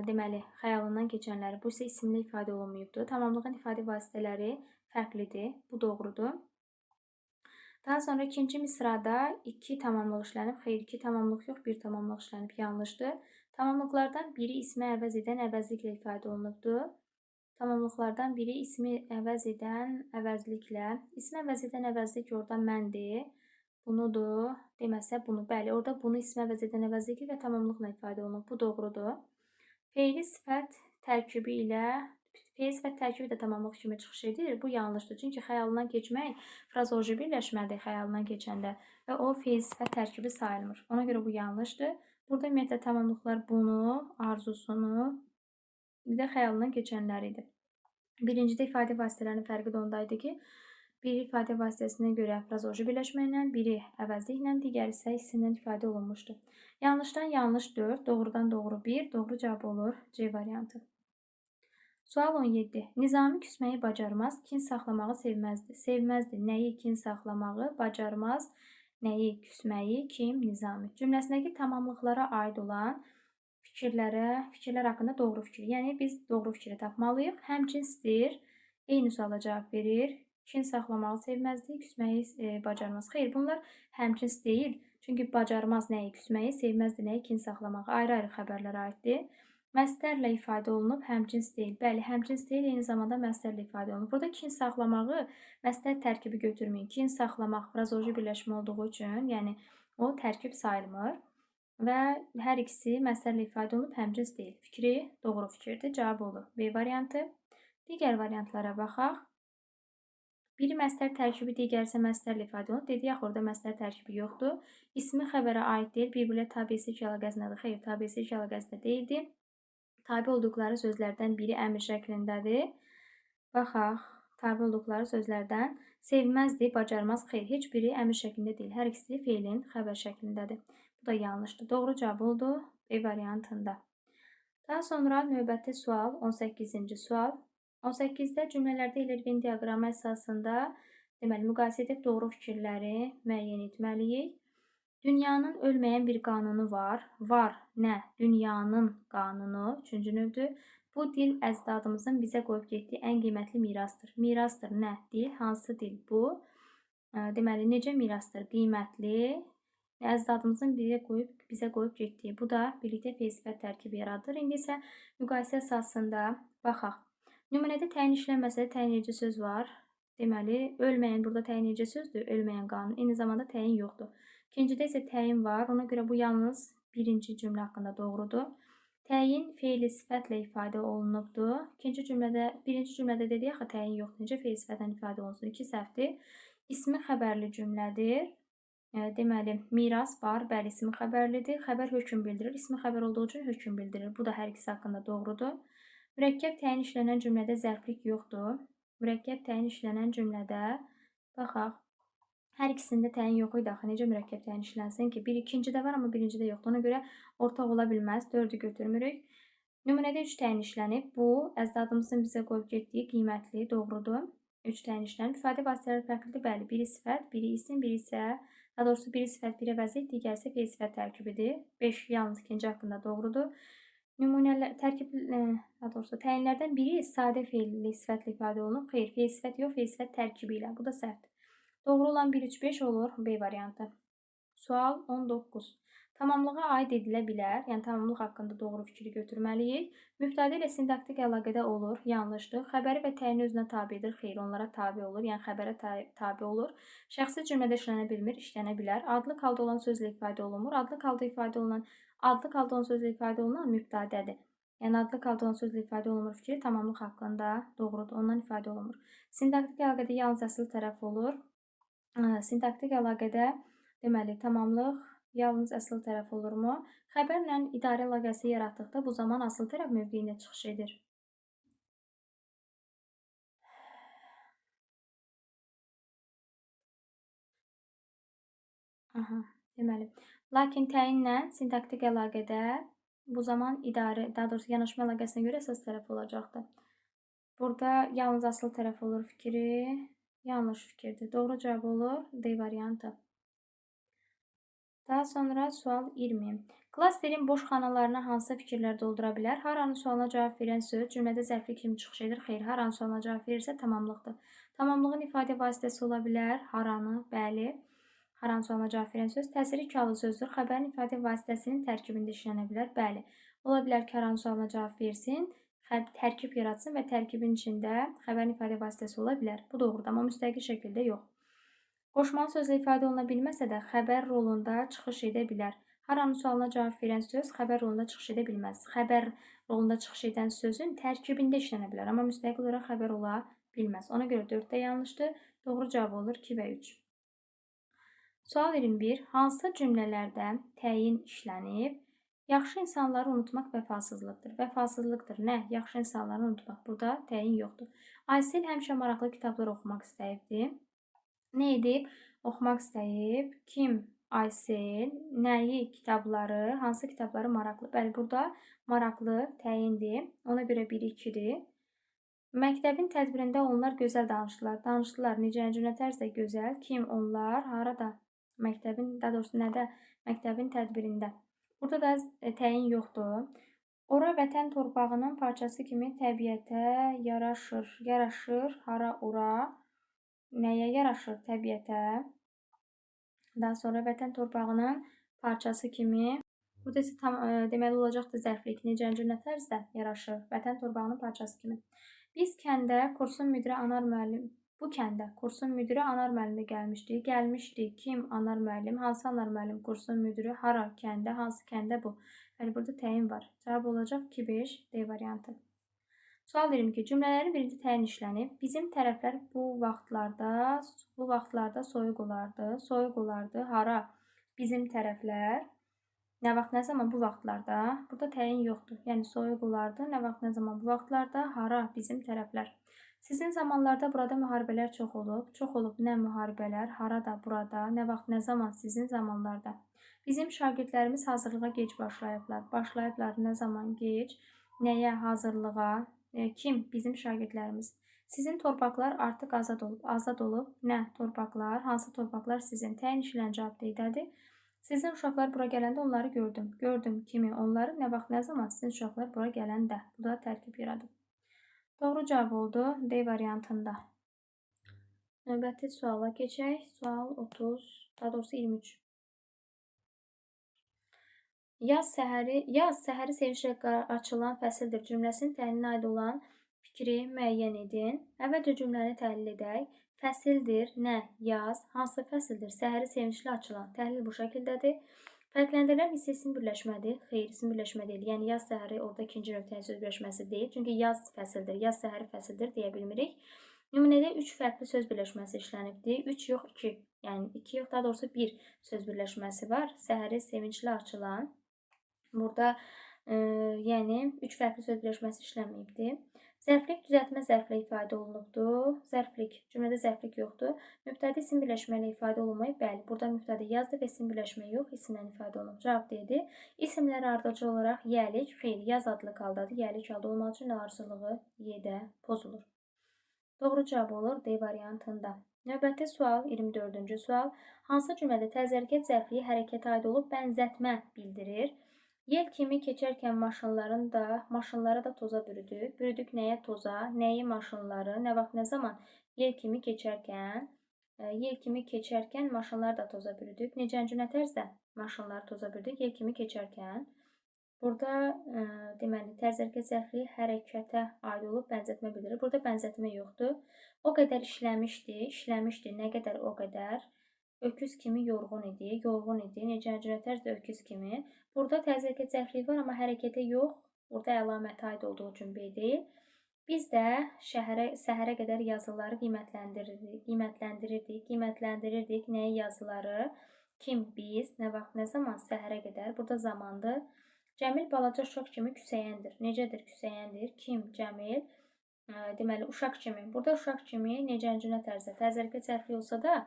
Speaker 1: deməli, xəyalından keçənləri, bu isə isimlə ifadə olunmayıbdır. Tamamlığın ifadə vasitələri fərqlidir. Bu doğrudur. Daha sonra ikinci misrada 2 tamamlıq işlənib. Xeyr, 2 tamamlıq yox, 1 tamamlıq işlənib. Yanlışdır. Tamamlıqlardan biri ismi əvəz edən əvəzliklə ifadə olunubdur. Tamamlıqlardan biri ismi əvəz edən əvəzliklə. İsmi əvəz edən əvəzlik orada məndir. Bunudur. Deməsə bunu. Bəli, orada bunu ismi əvəz edən əvəzliklə və tamamlıqla ifadə olunub. Bu doğrudur. Fe'li sifət tərkibi ilə fe'li sifət tərkibi də tamamlıq kimi çıxış edir. Bu yanlışdır. Çünki xəyalından keçmək frazeoloji birləşmədir xəyalından keçəndə və o fe'li sifət tərkibi sayılmır. Ona görə bu yanlışdır. Burada ümumiyyətlə tamamlıqlar bunu, arzusunu, bir də xəyalından keçənlər idi. Birincidə ifadə vasitələrinin fərqi də onda idi ki, biri ifadə vasitəsinə görə frazeoloji birləşmə ilə, biri əvəzliklə, digəri isə isimlə ifadə olunmuşdu. Yanlışdan yanlış 4, doğrudan doğru 1, doğru cavab olur C variantı. Sual 17. Nizami küsməyi bacarmaz, kin saxlamağı sevməzdi. Sevməzdi. Nəyi kin saxlamağı bacarmaz, nəyi küsməyi, kim, Nizami. Cümləsindəki tamamlıqlara aid olan fikirlər haqqında doğru fikir. Yəni biz doğru fikri tapmalıyıq. Həmcinsdir. Eyni suala cavab verir. Kin saxlamağı sevməzdi, küsməyi bacarmaz. Xeyr, bunlar həmcins deyil. Çünki bacarmaz nəyi küsməyi, sevməzdi nəyi kin saxlamağı. Ayrı-ayrı xəbərlərə aiddir. Məstərlə ifadə olunub, həmcins deyil. Bəli, həmcins deyil, eyni zamanda məstərlə ifadə olunub. Burada kin saxlamağı məstər tərkibi götürməyin. Kin saxlamaq frazeoloji birləşmə olduğu üçün, yəni o tərkib sayılmır. Və hər ikisi məstərlə ifadə olunub, həmcins deyil. Fikri doğru fikirdir. Cavab olur B variantı. Digər variantlara baxaq. Biri məstər tərkibi, digəri isə məstərlə ifadə olunub. Dedik, axı orada məstər tərkibi yoxdur. İsmi xəbərə aid deyil, bir-birlə tabeçilik əlaqəsindədir. Xeyr, tabeçilik əlaqəsində deyildi. Tabe olduqları sözlərdən biri əmr şəklindədir. Baxaq, tabe olduqları sözlərdən sevməzdi, bacarmaz, xeyr, heç biri əmr şəklində deyil. Hər ikisi feilin xəbər şəklindədir. Bu da yanlışdır. Doğru cavab oldu B variantında. Daha sonra növbəti sual, 18-ci sual. 18-də cümlələrdə Euler-Venn diaqramı əsasında deməli, müqayisə edib doğru fikirləri müəyyən etməliyik. Dünyanın ölməyən bir qanunu var. Var nə? Dünyanın qanunu. Üçüncü növdür. Bu dil əcdadımızın bizə qoyub getdiyi ən qiymətli mirasdır. Mirasdır nə? Dil. Hansı dil bu? Deməli, necə mirasdır? Qiymətli. Əcdadımızın bizə qoyub getdiyi. Bu da birlikdə feil sifət tərkibi yaradır. İndi isə müqayisə əsasında baxaq. Nümunədə təyin işlənməsə də təyin edici söz var. Deməli, ölməyən burada təyin edici sözdür, ölməyən qanun. Eyni zamanda təyin yoxdur. İkincidə isə təyin var. Ona görə bu yalnız birinci cümlə haqqında doğrudur. Təyin feili sifətlə ifadə olunubdur. İkinci cümlədə, birinci cümlədə dedik axı təyin yoxdur. Necə feil sifətlə ifadə olunsun? İki səhvdir. İsmi xəbərli cümlədir. Deməli, miras var, bəli, ismi xəbərlidir. Xəbər hökm bildirir. İsmi xəbər olduğu üçün hökm bildirir. Bu da hər ikisi haqqında doğrudur. Mürəkkəb təyin işlənən cümlədə zərflik yoxdur. Mürəkkəb təyin işlənən cümlədə baxaq. Hər ikisində təyin yox idi axı. Necə mürəkkəb təyin işlənsin ki? Bir ikincidə var, amma birincidə yoxdur. Ona görə ortaq ola bilməz. 4-ü götürmürük. Nümunədə 3 təyin işlənib. Bu, əcdadımızın bizə qoyub getdiyi qiymətli, doğrudur. 3 təyin işlənib. İfadə vasitələri fərqlidir. Bəli, biri sifət, biri isim, biri isə, daha doğrusu biri sifət, biri vəziyyət, digəri isə feil sifət tərkibidir. 5 yalnız ikinci haqqında doğrudur. Nümunələr, tərkib, daha doğrusu təyinlərdən biri sadə feilli sifətlə ifadə olunub. Xeyr, feil sifət yox, feil sifət tərkibi ilə. Bu da səhvdir. Doğru olan 1, 3, 5 olur B variantı. Sual 19. Tamamlığa aid edilə bilər. Yəni, tamamlıq haqqında doğru fikri götürməliyik. Mübtədə ilə sintaktik əlaqədə olur. Yanlışdır. Xəbəri və təyini özünə tabedir. Xeyr, onlara tabe olur. Yəni, xəbərə tabe olur. Şəxsi cümlədə işlənə bilmir, işlənə bilər. Adlıq halda olan sözlə ifadə olunmur. Adlıq halda ifadə olunan, adlıq halda olan sözlə ifadə olunan mübtədədir. Yəni, adlıq halda olan sözlə ifadə olunmur fikri tamamlıq haqqında doğrudur. Ondan ifadə olunmur. Sintaktik əlaqədə yalnız əsl tərəf olur. Sintaktik əlaqədə, deməli, tamamlıq yalnız əsl tərəf olurmu? Xəbərlə idarə əlaqəsi yaratdıqda bu zaman asıl tərəf mövqeyində çıxış edir. Aha, deməli, lakin təyinlə sintaktik əlaqədə bu zaman idarə, daha doğrusu yanaşma əlaqəsinə görə əsas tərəf olacaqdır. Burada yalnız asıl tərəf olur fikri. Yanlış fikirdir. Doğru cavab olur D variantı. Daha sonra sual 20. Klasterin boş xanalarına hansı fikirlər doldura bilər? Haranın sualına cavab verən söz cümlədə zərfli kimi çıxış edir? Xeyr, haranın sualına cavab verirsə tamamlıqdır. Tamamlığın ifadə vasitəsi ola bilər. Haranı, bəli. Haranın sualına cavab verən söz təsiri kalı sözdür. Xəbərin ifadə vasitəsinin tərkibində işlənə bilər. Bəli. Ola bilər ki, haranın sualına cavab versin, tərkib yaratsın və tərkibin içində xəbərin ifadə vasitəsi ola bilər. Bu doğrudur, amma müstəqil şəkildə yox. Qoşmalı sözlə ifadə oluna bilməsə də xəbər rolunda çıxış edə bilər. Haranın sualına cavab verən söz xəbər rolunda çıxış edə bilməz. Xəbər rolunda çıxış edən sözün tərkibində işlənə bilər, amma müstəqil olaraq xəbər ola bilməz. Ona görə 4 də yanlışdır. Doğru cavab olur 2 və 3. Sual 21. Hansı cümlələrdə təyin işlənib? Yaxşı insanları unutmaq vəfasızlıqdır. Vəfasızlıqdır. Nə? Yaxşı insanları unutmaq. Burada təyin yoxdur. Aysel həmişə maraqlı kitablar oxumaq istəyibdi. Nə edib? Oxumaq istəyib. Kim? Aysel. Nəyi? Kitabları. Hansı kitabları maraqlı? Bəli, burada maraqlı təyindir. Ona görə 1, 2-dir. Məktəbin tədbirində onlar gözəl danışdılar. Danışdılar. Necə cümlə tərzdə gözəl. Kim? Onlar. Harada? Məktəbin, daha doğrusu nədə? Məktəbin tədbirində. Burada da təyin yoxdur. Ora vətən torpağının parçası kimi təbiətə yaraşır. Yaraşır. Hara? Ora. Nəyə yaraşır? Təbiətə. Daha sonra vətən torpağının parçası kimi. Burada isə tam deməli olacaqdı zərflik. Necənci nə tərzdə yaraşır? Vətən torpağının parçası kimi. Biz kəndə kursun müdiri Anar müəllim, bu kəndə kursun müdiri Anar müəllim də gəlmişdi. Gəlmişdi. Kim? Anar müəllim. Hansı Anar müəllim? Kursun müdiri. Hara? Kəndə. Hansı kəndə bu? Bəli, burada təyin var. Cavab olacaq 2, 5, D variantı. Sual 22. Cümlələrin birinci təyin işlənib. Bizim tərəflər bu vaxtlarda soyuq olardı. Soyuq olardı. Hara? Bizim tərəflər. Nə vaxt, nə zaman? Bu vaxtlarda. Burada təyin yoxdur. Yəni soyuq olardı. Nə vaxt, nə zaman? Bu vaxtlarda. Hara? Bizim tərəflər. Sizin zamanlarda burada müharibələr çox olub. Çox olub nə müharibələr? Harada? Burada. Nə vaxt, nə zaman? Sizin zamanlarda. Bizim şagirdlərimiz hazırlığa gec başlayıblar. Başlayıblar nə zaman? Gec. Nəyə? Hazırlığa. Kim? Bizim şagirdlərimiz. Sizin torpaqlar artıq azad olub. Azad olub. Nə? Torpaqlar. Hansı torpaqlar sizin? Təyin işlən cavab deyildi. Sizin uşaqlar bura gələndə onları gördüm. Gördüm kimi? Onları. Nə vaxt, nə zaman? Sizin uşaqlar bura gələndə. Bu da tərkib yaradıb. Doğru cavab oldu D variantında. Növbəti suala keçək. Sual 30, daha doğrusu 23. Yaz səhəri sevinclə açılan fəsildir cümləsinin təhlilinə aid olan fikri müəyyən edin. Əvvəlcə cümləni təhlil edək. Fəsildir, nə? Yaz. Hansı fəsildir? Səhəri sevinclə açılan. Təhlil bu şəkildədir. Fərqləndirilən hissə isim birləşmədir. Xeyr, isim birləşmə deyil. Yəni yaz səhəri orada ikinci növ təyin söz birləşməsi deyil. Çünki yaz fəsildir, yaz səhəri fəsildir deyə bilmirik. Nümunədə 3 fərqli söz birləşməsi işlənibdir. 3 yox, 2. Yəni 2 yox, daha doğrusu 1 söz birləşməsi var. Səhəri sevinclə açılan. Burada yəni 3 fərqli söz birləşməsi işlənməyibdir. Zərflik düzəltmə zərflə ifadə olunubdur. Zərflik, cümlədə zərflik yoxdur. Mübtədi isim birləşmə ilə ifadə olunmayıb. Bəli, burada mübtədi yazdı və isim birləşmə yox, isimlə ifadə olunub. Cavab D-dir. İsimlər ardıcıl olaraq yəlik, xeyr, yaz adlı haldadır. Yəlik halda olmaq üçün ardıcıllığı Y-də pozulur. Doğru cavab olur D variantında. Növbəti sual, 24-cü sual. Hansı cümlədə tərz hərəkət zərfliyi hərəkətə aid olub bənzətmə bildirir? Yel kimi keçərkən maşınları da toza bürüdük. Bürüdük nəyə? Toza. Nəyi? Maşınları. Nə vaxt, nə zaman? Yel kimi keçərkən. Yel kimi keçərkən maşınları da toza bürüdük. Necənci nə tərzdə? Maşınları toza bürüdük. Yel kimi keçərkən. Burada deməli, tərz hərəkət zərfliyi hərəkətə aid olub bənzətmə bildirir. Burada bənzətmə yoxdur. O qədər işləmişdi. İşləmişdi. Nə qədər? O qədər. Öküz kimi yorğun idi. Yorğun idi. Necənci nə tərzdə? Öküz kimi. Burada tərz hərəkət zərfliyi var, amma hərəkətə yox. Burada əlamətə aid olduğu üçün B deyil. Biz də səhərə qədər yazıları qiymətləndirirdik. Qiymətləndirirdik. Nəyi yazıları? Kim? Biz. Nə vaxt? Nə zaman? Səhərə qədər. Burada zamandır. Cəmil balaca uşaq kimi küsəyəndir. Necədir? Küsəyəndir. Kim? Cəmil. Deməli, uşaq kimi. Burada uşaq kimi necənci nə tərzdə? Tərz hərəkət zərfliyi olsa da,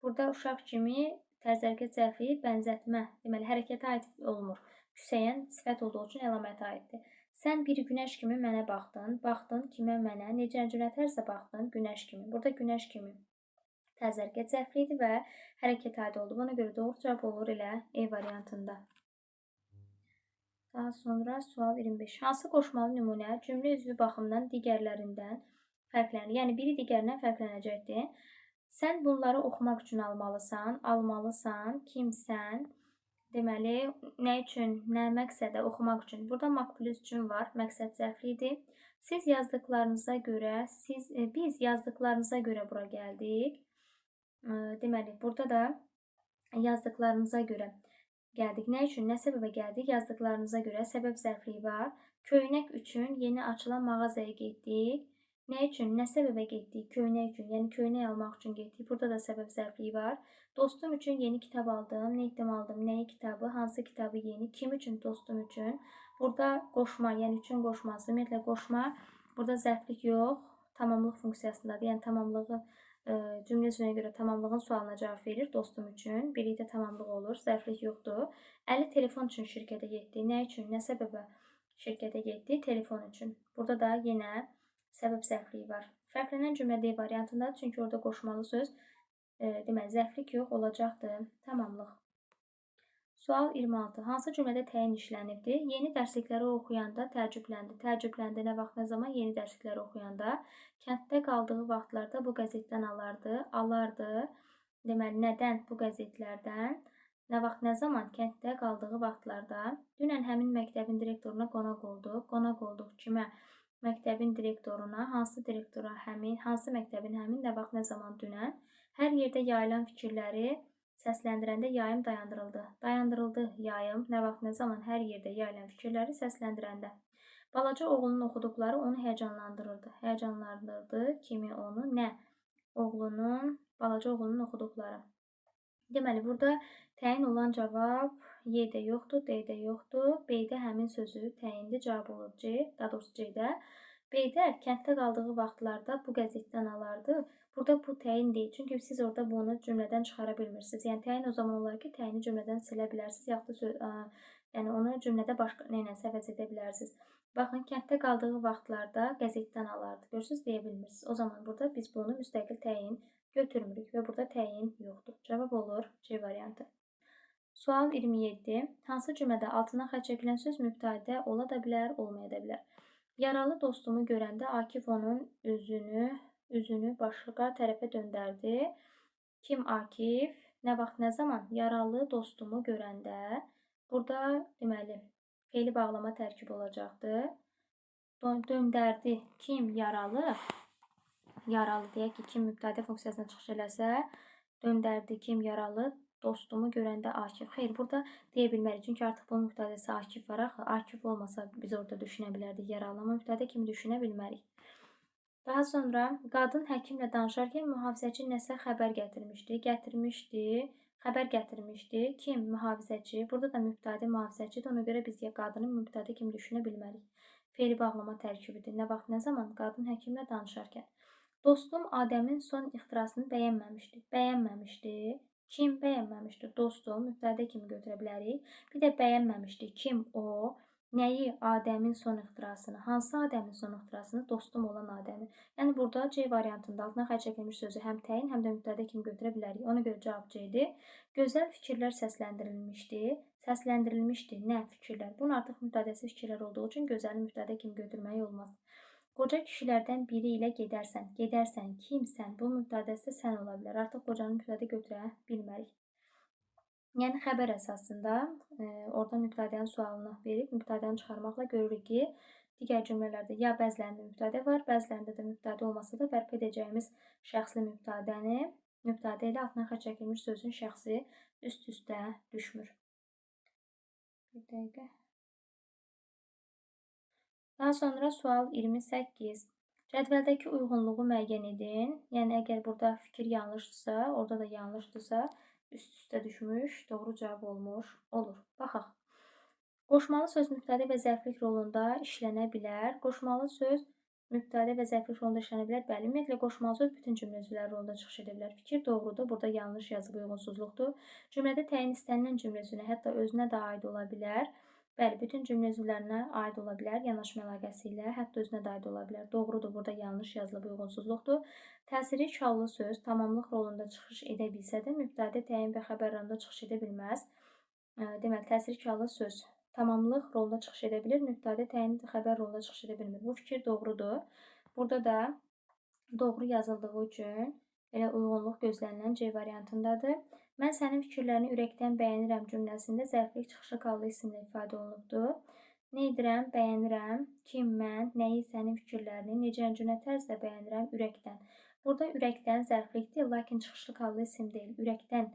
Speaker 1: burada uşaq kimi tərz hərəkət zərfliyi bənzətmə, deməli, hərəkətə aid olmur. Küsəyən sifət olduğu üçün əlamətə aiddir. Sən bir günəş kimi mənə baxdın. Baxdın kimə? Mənə. Necənci nə tərzdə baxdın? Günəş kimi. Burada günəş kimi tərz hərəkət zərfliyidir və hərəkətə aid oldu. Buna görə doğru cavab olur elə E variantında. Daha sonra sual 25. Hansı qoşmalı nümunə cümlə üzvü baxımından digərlərindən fərqlənir? Yəni, biri digərindən fərqlənəcəkdir. Sən bunları oxumaq üçün almalısan. Almalısan. Kim sən? Deməli, nə üçün? Nə məqsədə? Oxumaq üçün. Burada maq plus üçün var. Məqsəd zərflidir. Siz yazdıqlarınıza görə, biz yazdıqlarınıza görə bura gəldik. Deməli, burada da yazdıqlarınıza görə gəldik. Nə üçün? Nə səbəbə gəldik? Yazdıqlarınıza görə səbəb zərfliyi var. Köynək üçün yeni açılan mağazaya getdik. Nə üçün? Nə səbəbə getdik? Köynək üçün. Yəni, köynək almaq üçün getdik. Burada da səbəb zərfliyi var. Dostum üçün yeni kitab aldım. Nə etdim aldım? Nəyi kitabı? Hansı kitabı yeni? Kim üçün? Dostum üçün. Burada qoşma, yəni üçün qoşması. Ümumiyyətlə, qoşma burada zərflik yox, tamamlıq funksiyasındadır. Yəni, tamamlığı cümlə üzvünə görə tamamlığın sualına cavab verir dostum üçün. Birlikdə tamamlıq olur, zərflik yoxdur. Əli telefon üçün şirkətə getdi. Nə üçün? Nə səbəbə şirkətə getdi? Telefon üçün. Burada da yenə səbəb zərfliyi var. Fərqlənən cümlə D variantındadır. Çünki orada qoşmalı söz, deməli, zərflik yox, olacaqdır tamamlıq. Sual 26. Hansı cümlədə təyin işlənibdir? Yeni dərslikləri oxuyanda təəccübləndi. Təəccübləndi nə vaxt, nə zaman? Yeni dərslikləri oxuyanda. Kənddə qaldığı vaxtlarda bu qəzetdən alardı. Alardı. Deməli, nədən bu qəzetlərdən? Nə vaxt, nə zaman? Kənddə qaldığı vaxtlarda. Dünən həmin məktəbin direktoruna qonaq olduq. Qonaq olduq kimə? Məktəbin direktoruna. Hansı direktora? Həmin. Hansı məktəbin həmin? Nə vaxt, nə zaman? Dünən. Hər yerdə yayılan fikirləri səsləndirəndə yayım dayandırıldı. Dayandırıldı yayım. Nə vaxt, nə zaman? Hər yerdə yayılan fikirləri səsləndirəndə. Balaca oğlunun oxuduqları onu həyəcanlandırırdı. Həyəcanlandırdı kimi onu? Nə? Oğlunun, balaca oğlunun oxuduqları. Deməli, burada təyin olan cavab Y-də yoxdur, D-də yoxdur. B-də həmin sözü təyinli cavab olur C, daha doğrusu C-də. B-də kənddə qaldığı vaxtlarda bu qəzetdən alardı. Burada bu təyin deyil. Çünki siz orada bunu cümlədən çıxara bilmirsiniz. Yəni, təyin o zaman olar ki, təyini cümlədən silə bilərsiniz, yaxud da yəni onu cümlədə başqa nə ilə əvəz edə bilərsiniz. Baxın, kənddə qaldığı vaxtlarda qəzetdən alardı. Görürsünüz, deyə bilmirsiniz. O zaman burada biz bunu müstəqil təyin götürmürük və burada təyin yoxdur. Cavab olur C variantı. Sual 27. Hansı cümlədə altına xətt çəkilən söz mübtədə ola da bilər, olmaya da bilər? Yaralı dostumu görəndə Akif onun üzünü başqa tərəfə döndərdi. Kim Akif? Nə vaxt, nə zaman? Yaralı dostumu görəndə. Burada deməli, feili bağlama tərkibi olacaqdır. Döndərdi. Kim yaralı? Yaralı deyək ki, kim mübtədə funksiyasına çıxış eləsə, döndərdi. Kim yaralı? Dostumu görəndə Akif. Xeyr, burada deyə bilmərik. Çünki artıq bunun mübtədəsi Akif var axı. Akif olmasa biz orada düşünə bilərdik yaralı, amma mübtədə kimi düşünə bilmərik. Daha sonra qadın həkimlə danışarkən mühafizəçi nəsə xəbər gətirmişdi. Gətirmişdi, xəbər gətirmişdi. Kim? Mühafizəçi. Burada da mübtədə mühafizəçidir. Ona görə biz qadını mübtədə kimi düşünə bilmərik. Feili bağlama tərkibidir. Nə vaxt, nə zaman? Qadın həkimlə danışarkən. Dostum Adəmin son ixtirasını bəyənməmişdi. Bəyənməmişdi. Kim bəyənməmişdi? Dostum, mübtədə kimi götürə bilərik. Bir də bəyənməmişdi. Kim o? Nəyi? Adəmin son ixtirasını. Hansı Adəmin son ixtirasını? Dostum olan Adəmi. Yəni, burada C variantında altına xətt çəkilmiş sözü həm təyin, həm də mübtədə kimi götürə bilərik. Ona görə cavab C-dir. Gözəl fikirlər səsləndirilmişdi. Səsləndirilmişdi. Nə fikirlər? Bunun artıq mübtədəsi fikirlər olduğu üçün gözəli mübtədə kimi götürmək olmaz. Qoca kişilərdən biri ilə gedərsən. Gedərsən. Kimsən? Bu mübtədəsi sən ola bilər. Artıq qocanı mübtədə götürə bilmərik. Yəni, xəbər əsasında orada mübtədənin sualını verib, mübtədəni çıxarmaqla görürük ki, digər cümlələrdə ya bəzilərində mübtədə var, bəzilərində də mübtədə olmasa da bərpa edəcəyimiz şəxsli mübtədəni, mübtədə ilə altına xətt çəkilmiş sözün şəxsi üst-üstə düşmür. Bir dəqiqə. Daha sonra sual 28. Cədvəldəki uyğunluğu müəyyən edin. Yəni, əgər burada fikir yanlışdırsa, orada da yanlışdırsa, üst-üstə düşmüş, doğru cavab olmuş olur. Baxaq. Qoşmalı söz mübtədə və zərflik rolunda işlənə bilər. Qoşmalı söz mübtədə və zərflik rolunda işlənə bilər. Bəli, ümumiyyətlə, qoşmalı söz bütün cümlə üzvləri rolunda çıxış edə bilər. Fikir doğrudur, burada yanlış yazıb uyğunsuzluqdur. Cümlədə təyin istənilən cümlə üzvünə, hətta özünə də aid ola bilər. Bəli, bütün cümlə üzvlərinə aid ola bilər, yanaşma əlaqəsi ilə, hətta özünə də aid ola bilər. Doğrudur, burada yanlış yazılıb uyğunsuzluqdur. Təsiri hallı söz tamamlıq rolunda çıxış edə bilsə də, mübtədə, təyin və xəbər rolunda çıxış edə bilməz. Deməli, təsiri hallı söz tamamlıq rolunda çıxış edə bilir, mübtədə, təyin, xəbər rolunda çıxış edə bilmir. Bu fikir doğrudur. Burada da doğru yazıldığı üçün elə uyğunluq gözlənilən C variantındadır. Mən sənin fikirlərini ürəkdən bəyənirəm cümləsində zərflik çıxışı hallı isimlə ifadə olunubdur. Nə edirəm? Bəyənirəm. Kim, mən, nəyi, sənin fikirlərini, necə, cünə tərzdə bəyənirəm? Ürəkdən. Burada ürəkdən zərflikdir, lakin çıxışlı hallı isim deyil. Ürəkdən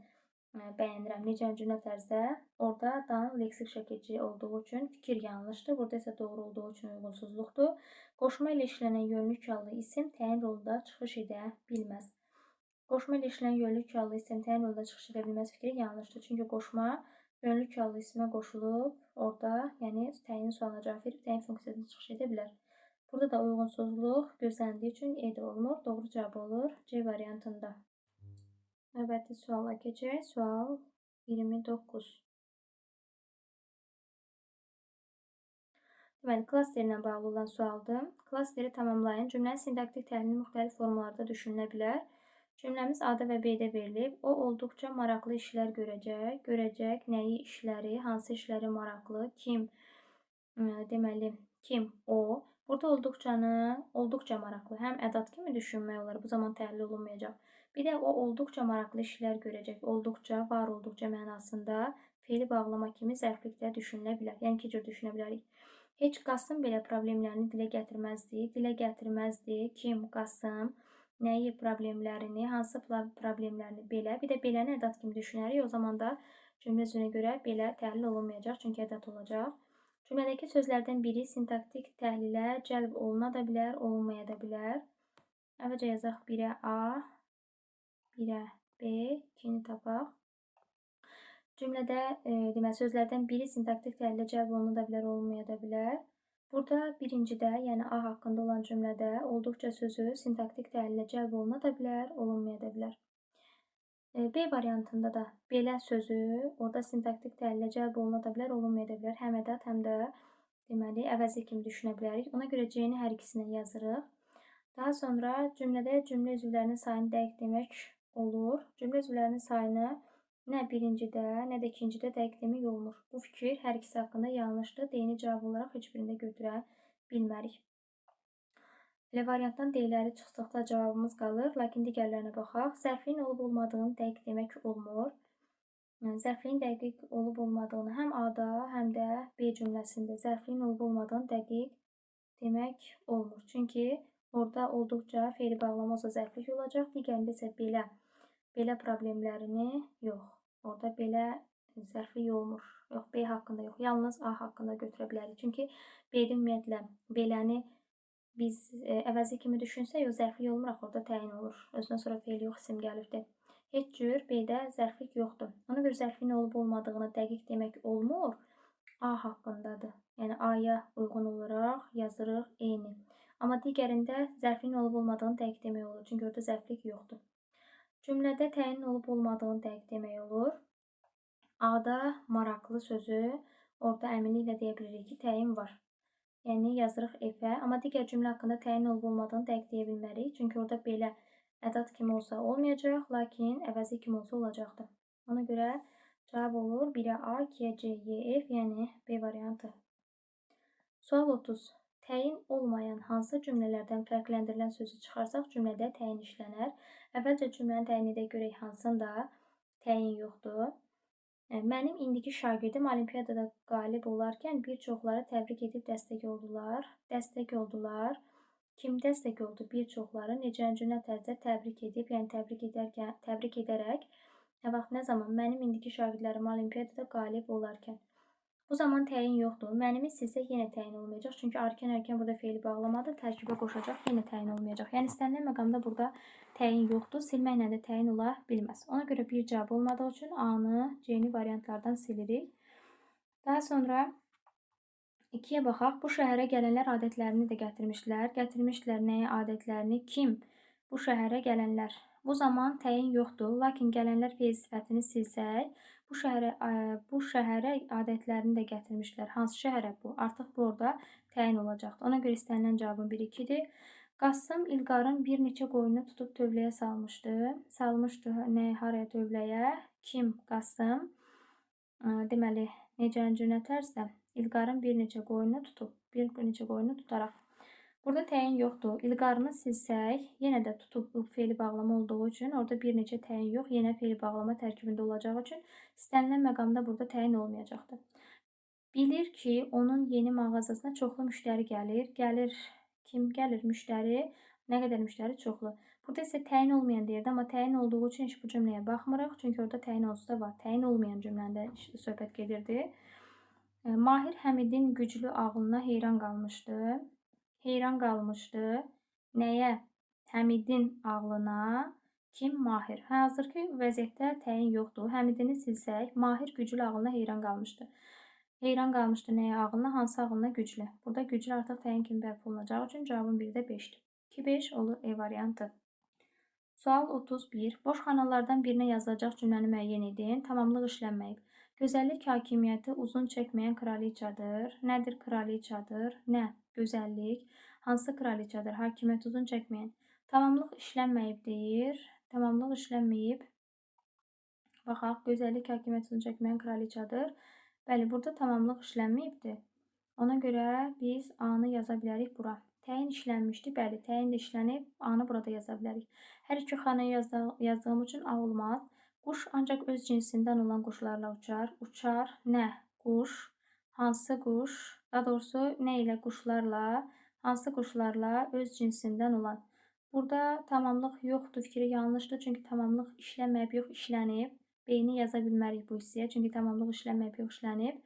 Speaker 1: bəyənirəm, necə, cünə tərzdə. Orada dan leksik şəkilçi olduğu üçün fikir yanlışdır. Burada isə doğru olduğu üçün uyğunsuzluqdur. Qoşma ilə işlənən yönlük hallı isim təyin rolunda çıxış edə bilməz. Qoşma ilə işlənən yönlük hallı isim təyin rolunda çıxış edə bilməz fikri yanlışdır. Çünki qoşma yönlük hallı isimə qoşulub, orada, yəni təyin sualına cavab verib, təyin funksiyasına çıxış edə bilər. Burada da uyğunsuzluq gözləndiyi üçün E də olmur. Doğru cavab olur C variantında. Növbəti suala keçək. Sual 29. Deməli, klasterlə bağlı olan sualdır. Klasteri tamamlayın. Cümlənin sintaktik təhlili müxtəlif formalarda düşünülə bilər. Cümləmiz A-da və B-də verilib. O, olduqca maraqlı işlər görəcək. Görəcək nəyi, işləri, hansı işləri maraqlı, kim, deməli, kim, o. Burada olduqcanı, olduqca maraqlı. Həm ədat kimi düşünmək olar, bu zaman təhlil olunmayacaq. Bir də o olduqca maraqlı işlər görəcək. Olduqca, var olduqca mənasında feili bağlama kimi zərflikdə düşünülə bilər. Yəni, iki cür düşünə bilərik. Heç Qasım belə problemlərini dilə gətirməzdi. Dilə gətirməzdi. Kim? Qasım. Nəyi problemlərini, hansı problemlərini belə. Bir də beləni ədat kimi düşünərik. O zaman da cümlə üzvünə görə belə təhlil olunmayacaq. Çünki ədat olacaq. Cümlədəki sözlərdən biri sintaktik təhlilə cəlb oluna da bilər, olunmaya da bilər. Əvvəlcə yazaq 1-ə A, 1-ə B, 2-ni tapaq. Cümlədə deməli, sözlərdən biri sintaktik təhlilə cəlb oluna da bilər, olunmaya da bilər. Burada birincidə, yəni A haqqında olan cümlədə olduqca sözü sintaktik təhlilə cəlb oluna da bilər, olunmaya da bilər. B variantında da belə sözü orada sintaktik təhlilə cəlb oluna da bilər, olunmaya da bilər. Həm ədat, həm də deməli, əvəzi kimi düşünə bilərik. Ona görə C-ni hər ikisinə yazırıq. Daha sonra cümlədə cümlə üzvlərinin sayını dəqiq demək olur. Cümlə üzvlərinin sayını nə birincidə, nə də ikincidə dəqiq demək olmur. Bu fikir hər ikisi haqqında yanlışdır. D-ni cavab olaraq heç birində götürə bilmərik. Elə variantdan D-ləri çıxdıqda cavabımız qalır. Lakin digərlərinə baxaq. Zərfliyin olub olmadığını dəqiq demək olmur. Yəni, zərfliyin dəqiq olub olmadığını həm A-da, həm də B cümləsində zərfliyin olub olmadığını dəqiq demək olmur. Çünki orada olduqca feili bağlama olsa zərflik olacaq. Digərində isə belə problemlərini yox. Orada belə zərflik olmur. Yox, B haqqında yox. Yalnız A haqqında götürə bilərik. Çünki B-də ümumiyyətlə beləni biz əvəzi kimi düşünsək, o zərflik olmur, axı orada təyin olur. Özündən sonra feil yox, isim gəlibdir. Heç cür B-də zərflik yoxdur. Ona görə zərfliyin olub olmadığını dəqiq demək olmur. A haqqındadır. Yəni A-ya uyğun olaraq yazırıq E-ni. Amma digərində zərfliyin olub olmadığını dəqiq demək olur. Çünki orada zərflik yoxdur. Cümlədə təyin olub olmadığını dəqiq demək olur. A-da maraqlı sözü orada əminliklə deyə bilirik ki, təyin var. Yəni yazırıq F-ə. Amma digər cümlə haqqında təyin olub olmadığını dəqiq deyə bilmərik. Çünki orada belə ədat kimi olsa olmayacaq, lakin əvəzi kimi olsa olacaqdır. Ona görə cavab olur 1-ə A, 2-yə C, Y, F, yəni B variantı. Sual 30. Təyin olmayan hansı cümlələrdən fərqləndirilən sözü çıxarsaq cümlədə təyin işlənər. Əvvəlcə cümləni təyin edək görək hansında təyin yoxdur. Mənim indiki şagirdim olimpiyadada qalib olarkən bir çoxları təbrik edib dəstək oldular. Dəstək oldular. Kim dəstək oldu? Bir çoxları necənci nə tərzdə təbrik edib, yəni təbrik edərək nə vaxt, nə zaman mənim indiki şagirdlərim olimpiyadada qalib olarkən. Bu zaman təyin yoxdur. Mənimi silsək yenə təyin olmayacaq. Çünki arken burada feili bağlamadır. Tərkibə qoşacaq, yenə təyin olmayacaq. Yəni istənilən məqamda burada təyin yoxdur. Silməklə də təyin ola bilməz. Ona görə bir cavab olmadığı üçün A-nı, C-ni variantlardan silirik. Daha sonra 2-yə baxaq. Bu şəhərə gələnlər adətlərini də gətirmişdilər. Gətirmişdilər nəyə adətlərini? Kim? Bu şəhərə gələnlər. Bu zaman təyin yoxdur. Lakin gələnlər feil sifətini silsək, bu şəhərə adətlərini də gətirmişlər. Hansı şəhərə bu? Artıq bu orada təyin olacaqdır. Ona görə istənilən cavabın 1-2-dir. Qasım İlqarın bir neçə qoyunu tutub tövləyə salmışdı. Salmışdı nə, haraya tövləyə? Kim? Qasım. Deməli, necənci nə tərzdə? İlqarın bir neçə qoyunu tutub, bir neçə qoyunu tutaraq. Burada təyin yoxdur. İlqarını silsək, yenə də tutub bu feili bağlama olduğu üçün orada bir neçə təyin yox, yenə feili bağlama tərkibində olacağı üçün istənilən məqamda burada təyin olmayacaqdır. Bilir ki, onun yeni mağazasına çoxlu müştəri gəlir. Gəlir, kim gəlir? Müştəri. Nə qədər müştəri? Çoxlu. Burada isə təyin olmayan deyirdi, amma təyin olduğu üçün heç bu cümləyə baxmırıq. Çünki orada təyin onsuz da var. Təyin olmayan cümləndə söhbət gedirdi. Mahir Həmidin güclü ağlına heyran qalmışdı. Heyran qalmışdı. Nəyə? Həmidin ağlına. Kim? Mahir. Hazırki vəziyyətdə təyin yoxdur. Həmidini silsək, Mahir güclü ağlına heyran qalmışdı. Heyran qalmışdı nəyə ağlına? Hansı ağlına? Güclü. Burada güclü artıq təyin kimi bərpa olunacağı üçün cavabın biri də 5-dir. 2-5 olur E variantı. Sual 31. Boş xanalardan birinə yazılacaq cümləni müəyyən edin. Tamamlıq işlənməyib. Gözəllik hakimiyyəti uzun çəkməyən kraliçadır. Nədir kraliçadır? Nə? Gözəllik. Hansı kraliçadır? Hakimiyyəti uzun çəkməyən. Tamamlıq işlənməyib deyir. Tamamlıq işlənməyib. Baxaq, gözəllik hakimiyyəti uzun çəkməyən kraliçadır. Bəli, burada tamamlıq işlənməyibdir. Ona görə biz A-nı yaza bilərik bura. Təyin işlənmişdi. Bəli, təyin də işlənib. A-nı burada yaza bilərik. Hər iki xanaya yazdığım üçün A olmaz. Quş ancaq öz cinsindən olan quşlarla uçar. Uçar nə? Quş. Hansı quş? Daha doğrusu nə ilə quşlarla? Hansı quşlarla öz cinsindən olan? Burada tamamlıq yoxdur fikri yanlışdır. Çünki tamamlıq işlənməyib, yox işlənib. B-ni yaza bilmərik bu hissəyə. Çünki tamamlıq işlənməyib, yox işlənib.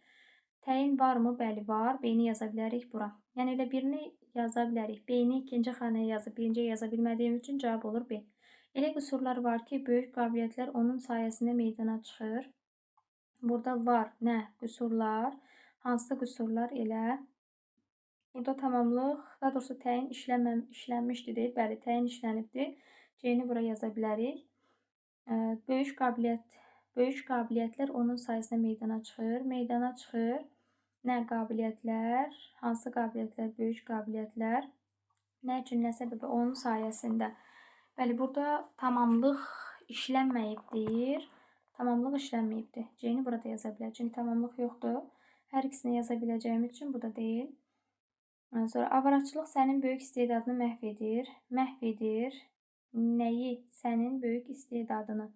Speaker 1: Təyin varmı? Bəli, var. B-ni yaza bilərik bura. Yəni elə birini yaza bilərik. B-ni ikinci xanaya yazıb birinciyə yaza bilmədiyim üçün cavab olur B. Elə qüsurlar var ki, böyük qabiliyyətlər onun sayəsində meydana çıxır. Burada var nə? Qüsurlar. Hansı qüsurlar elə? Burada tamamlıq, daha doğrusu təyin işlənmişdi deyir. Bəli, təyin işlənibdir. C-ni bura yaza bilərik. Böyük qabiliyyətlər onun sayəsində meydana çıxır. Meydana çıxır. Nə qabiliyyətlər? Hansı qabiliyyətlər? Böyük qabiliyyətlər. Nə üçün, nə səbəbə? Onun sayəsində. Bəli, burada tamamlıq işlənməyib deyir. Tamamlıq işlənməyibdir. C-ni burada yaza bilər. Çünki tamamlıq yoxdur. Hər ikisini yaza biləcəyimiz üçün bu da deyil. Sonra avaraçılıq sənin böyük istedadını məhv edir. Məhv edir. Nəyi? Sənin böyük istedadını.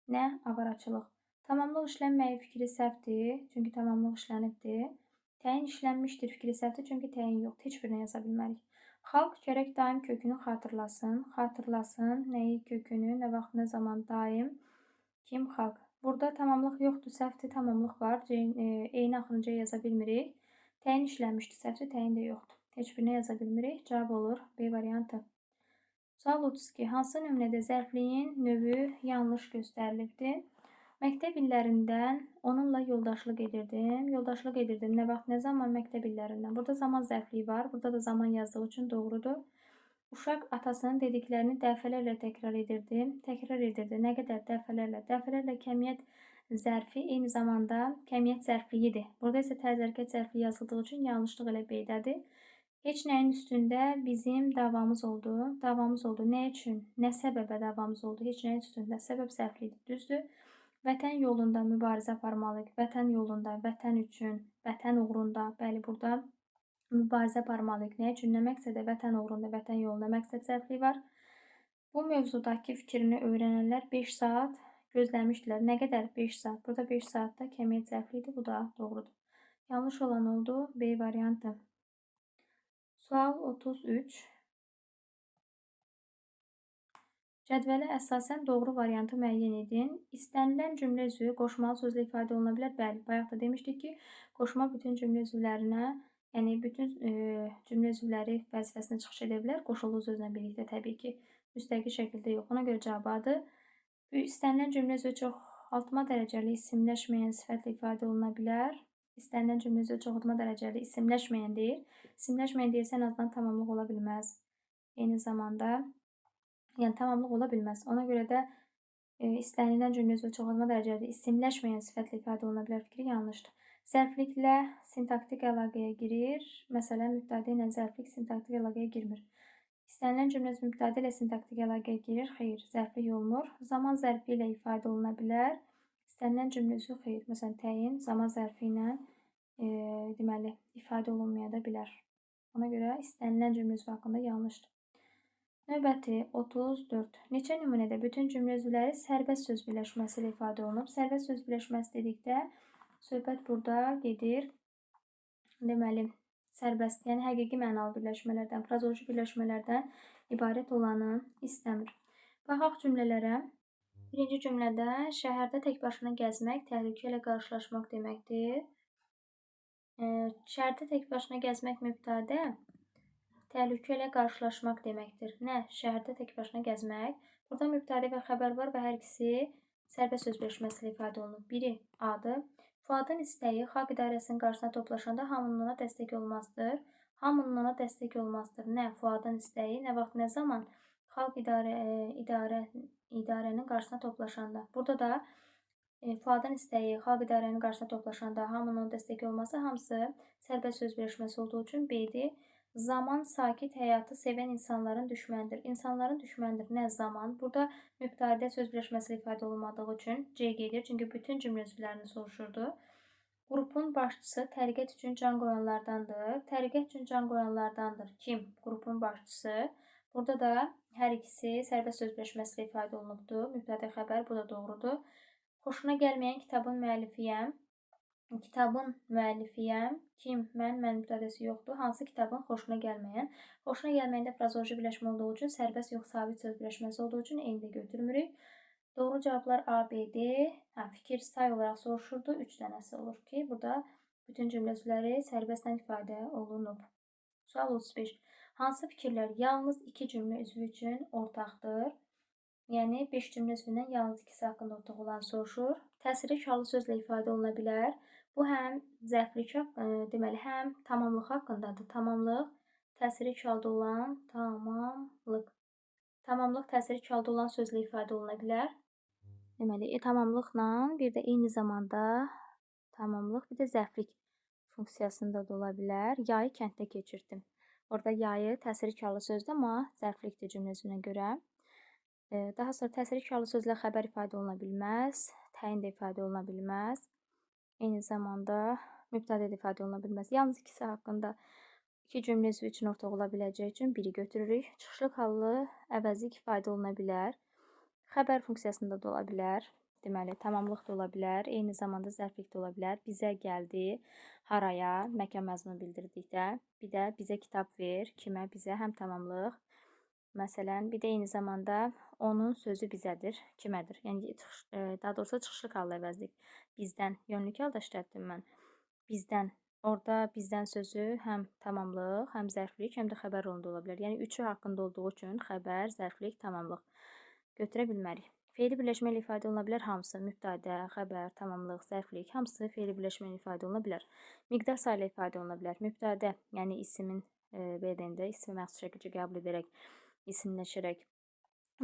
Speaker 1: Nə? Avaraçılıq. Tamamlıq işlənməyib fikri səhvdir. Çünki tamamlıq işlənibdir. Təyin işlənmişdir fikri səhvdir. Çünki təyin yoxdur. Heç birini yaza bilmərik. Xalq gərək daim kökünü xatırlasın. Xatırlasın. Nəyi kökünü? Nə vaxt, nə zaman daim? Kim? Xalq. Burada tamamlıq yoxdur. Səhvdir. Tamamlıq var. Eyni axırıncıya yaza bilmirik. Təyin işlənmişdir. Səhvdir. Təyin də yoxdur. Heç birini yaza bilmirik. Cavab olur B variantı. Sual 32. Hansı nümunədə zərfliyin növü yanlış göstərilibdir? Məktəb illərindən onunla yoldaşlıq edirdim. Yoldaşlıq edirdim. Nə vaxt, nə zaman? Məktəb illərindən. Burada zaman zərfliyi var. Burada da zaman yazdığı üçün doğrudur. Uşaq atasının dediklərini dəfələrlə təkrar edirdi. Təkrar edirdi. Nə qədər? Dəfələrlə. Dəfələrlə kəmiyyət zərfi eyni zamanda kəmiyyət zərfliyidir. Burada isə tərz hərəkət zərfliyi yazıldığı üçün yanlışlıq elə B-dədir. Heç nəyin üstündə bizim davamız oldu. Davamız oldu. Nə üçün? Nə səbəbə davamız oldu? Heç nəyin üstündə. Səbəb zərfliyidir. Düzdür. Vətən yolunda mübarizə aparmalıyıq. Vətən yolunda, vətən üçün, vətən uğrunda. Bəli, burada mübarizə aparmalıyıq. Nə üçün? Nə məqsədə? Vətən uğrunda, vətən yolunda məqsəd zərfliyi var. Bu mövzudakı fikrini öyrənənlər 5 saat gözləmişdilər. Nə qədər? 5 saat. Burada 5 saatda kəmiyyət zərfliyidir. Bu da doğrudur. Yanlış olan oldu B variantı. Sual 33. Cədvələ əsasən doğru variantı müəyyən edin. İstənilən cümlə üzvü qoşmalı sözlə ifadə oluna bilər. Bəli, bayaq da demişdik ki, qoşma bütün cümlə üzvlərinə, yəni bütün cümlə üzvləri vəzifəsinə çıxış edə bilər. Qoşulduğu sözlə birlikdə təbii ki, müstəqil şəkildə yox. Ona görə cavab A-dır. İstənilən cümlə üzvü çoxaltma dərəcəli isimləşməyən sifətlə ifadə oluna bilər. İstənilən cümlə üzvü çoxaltma dərəcəli isimləşməyən deyir. İsimləşməyən deyirsə, ən azından tamamlıq ola bilməz. Eyni zamanda, yəni tamamlıq ola bilməz. Ona görə də istənilən cümlə üzvü çoxaltma dərəcəli isimləşməyən sifətlə ifadə oluna bilər fikri yanlışdır. Zərfliklə sintaktik əlaqəyə girir. Məsələn, mübtədə ilə zərflik sintaktik əlaqəyə girmir. İstənilən cümlə üzvü mübtədə ilə sintaktik əlaqəyə girir. Xeyr, zərflik olmur. Zaman zərfi ilə ifadə oluna bilər. İstənilən cümlə üzvü xeyr. Məsələn, təyin zaman zərfi ilə deməli, ifadə olunmaya da bilər. Ona görə istənilən cümlə üzvü haqqında yanlışdır. Növbəti 34. Neçə nümunədə bütün cümlə üzvləri sərbəst söz birləşməsi ilə ifadə olunub? Sərbəst söz birləşməsi dedikdə söhbət burada gedir. Deməli, sərbəst, yəni həqiqi mənalı birləşmələrdən, frazeoloji birləşmələrdən ibarət olanı istəmir. Baxaq cümlələrə. Birinci cümlədə şəhərdə tək başına gəzmək təhlükə ilə qarşılaşmaq deməkdir. Şəhərdə tək başına gəzmək mübtədə, təhlükə ilə qarşılaşmaq deməkdir. Nə? Şəhərdə tək başına gəzmək. Burada mübtədə və xəbər var və hər ikisi sərbəst söz birləşməsi ilə ifadə olunub. Biri A-dır. Fuadın istəyi xalq idarəsinin qarşısına toplaşanda hamının ona dəstək olmasıdır. Hamının ona dəstək olmasıdır. Nə? Fuadın istəyi nə vaxt, nə zaman? Xalq idarənin qarşısına toplaşanda. Burada da Fuadın istəyi xalq idarənin qarşısına toplaşanda hamının ona dəstək olması hamısı sərbəst söz birləşməsi olduğu üçün B-dir. Zaman sakit həyatı sevən insanların düşmənidir. İnsanların düşmənidir. Nə zaman? Burada mübtədə söz birləşməsi ilə ifadə olunmadığı üçün C gedir. Çünki bütün cümlə üzvlərini soruşurdu. Qrupun başçısı təriqət üçün can qoyanlardandır. Təriqət üçün can qoyanlardandır. Kim? Qrupun başçısı. Burada da hər ikisi sərbəst söz birləşməsi ilə ifadə olunubdur. Mübtəda xəbər, bu da doğrudur. Xoşuna gəlməyən kitabın müəllifiyəm. Kitabın müəllifiyəm. Kim? Mən. Mən mübtədəsi yoxdur. Hansı kitabın xoşuna gəlməyən? Xoşuna gəlməyəndə frazoloji birləşmə olduğu üçün sərbəst yox, sabit söz birləşməsi olduğu üçün eyni də götürmürük. Doğru cavablar A, B, D. Hə, fikir say olaraq soruşurdu. 3 dənəsi olur ki, burada bütün cümlə üzvləri sərbəstlə ifadə olunub. Sual 35. Hansı fikirlər yalnız 2 cümlə üzvü üçün ortaqdır? Yəni 5 cümlə üzvündən yalnız ikisi haqqında ortaq olan soruşur. Təsirli hallı sözlə ifadə oluna bilər. Bu həm zərflik, deməli, həm tamamlıq haqqındadır. Tamamlıq, təsirli halda olan tamamlıq. Tamamlıq təsirli halda olan sözlə ifadə oluna bilər. Deməli, tamamlıqla bir də eyni zamanda tamamlıq, bir də zərflik funksiyasında da ola bilər. Yayı kənddə keçirdim. Orada yayı təsirli hallı sözdür, amma zərflikdir cümlə üzvünə görə. Daha sonra təsirli hallı sözlə xəbər ifadə oluna bilməz, təyin də ifadə oluna bilməz. Eyni zamanda mübtədə də ifadə oluna bilməz. Yalnız ikisi haqqında iki cümlə üzvü üçün ortaq ola biləcəyi üçün biri götürürük. Çıxışlıq hallı əvəzlik ifadə oluna bilər. Xəbər funksiyasında da ola bilər. Deməli, tamamlıq da ola bilər. Eyni zamanda zərflik də ola bilər. Bizə gəldi, haraya, məkan məzmunu bildirdikdə. Bir də bizə kitab ver, kimə, bizə həm tamamlıq. Məsələn, bir də eyni zamanda onun sözü bizədir, kimədir? Yəni, daha doğrusu çıxışlıq hallı əvəzlik. Bizdən, yönlük halda işlətdim mən. Bizdən, orada bizdən sözü həm tamamlıq, həm zərflik, həm də xəbər rolunda ola bilər. Yəni, üçü haqqında olduğu üçün xəbər, zərflik, tamamlıq götürə bilmərik. Feili birləşmə ilə ifadə oluna bilər hamısı. Mübtədə, xəbər, tamamlıq, zərflik, hamısı feili birləşmə ilə ifadə oluna bilər. Miqdar sayı ilə ifadə oluna bilər. Mübtədə, yəni isimin, belə deyim də, ismi məxsus şəkildə qəbul edərək, isimləşərək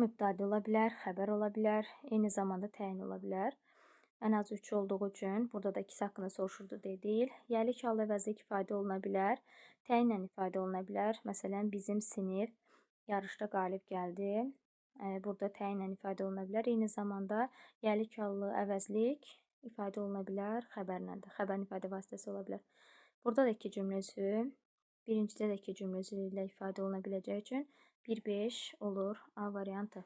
Speaker 1: mübtədə ola bilər, xəbər ola bilər, eyni zamanda təyin ola bilər. Ən az 3 olduğu üçün burada da ikisi haqqında soruşurdu deyə deyil. Yəlik halda əvəzlik ifadə oluna bilər, təyinlə ifadə oluna bilər. Məsələn, bizim sinif yarışda qalib gəldi. Burada təyinlə ifadə oluna bilər. Eyni zamanda yəlik hallı əvəzlik ifadə oluna bilər, xəbərlə də. Xəbərin ifadə vasitəsi ola bilər. Burada da iki cümlə üzvü, birincidə də iki cümlə üzvü ilə ifadə oluna biləcəyi üçün 1-5 olur A variantı.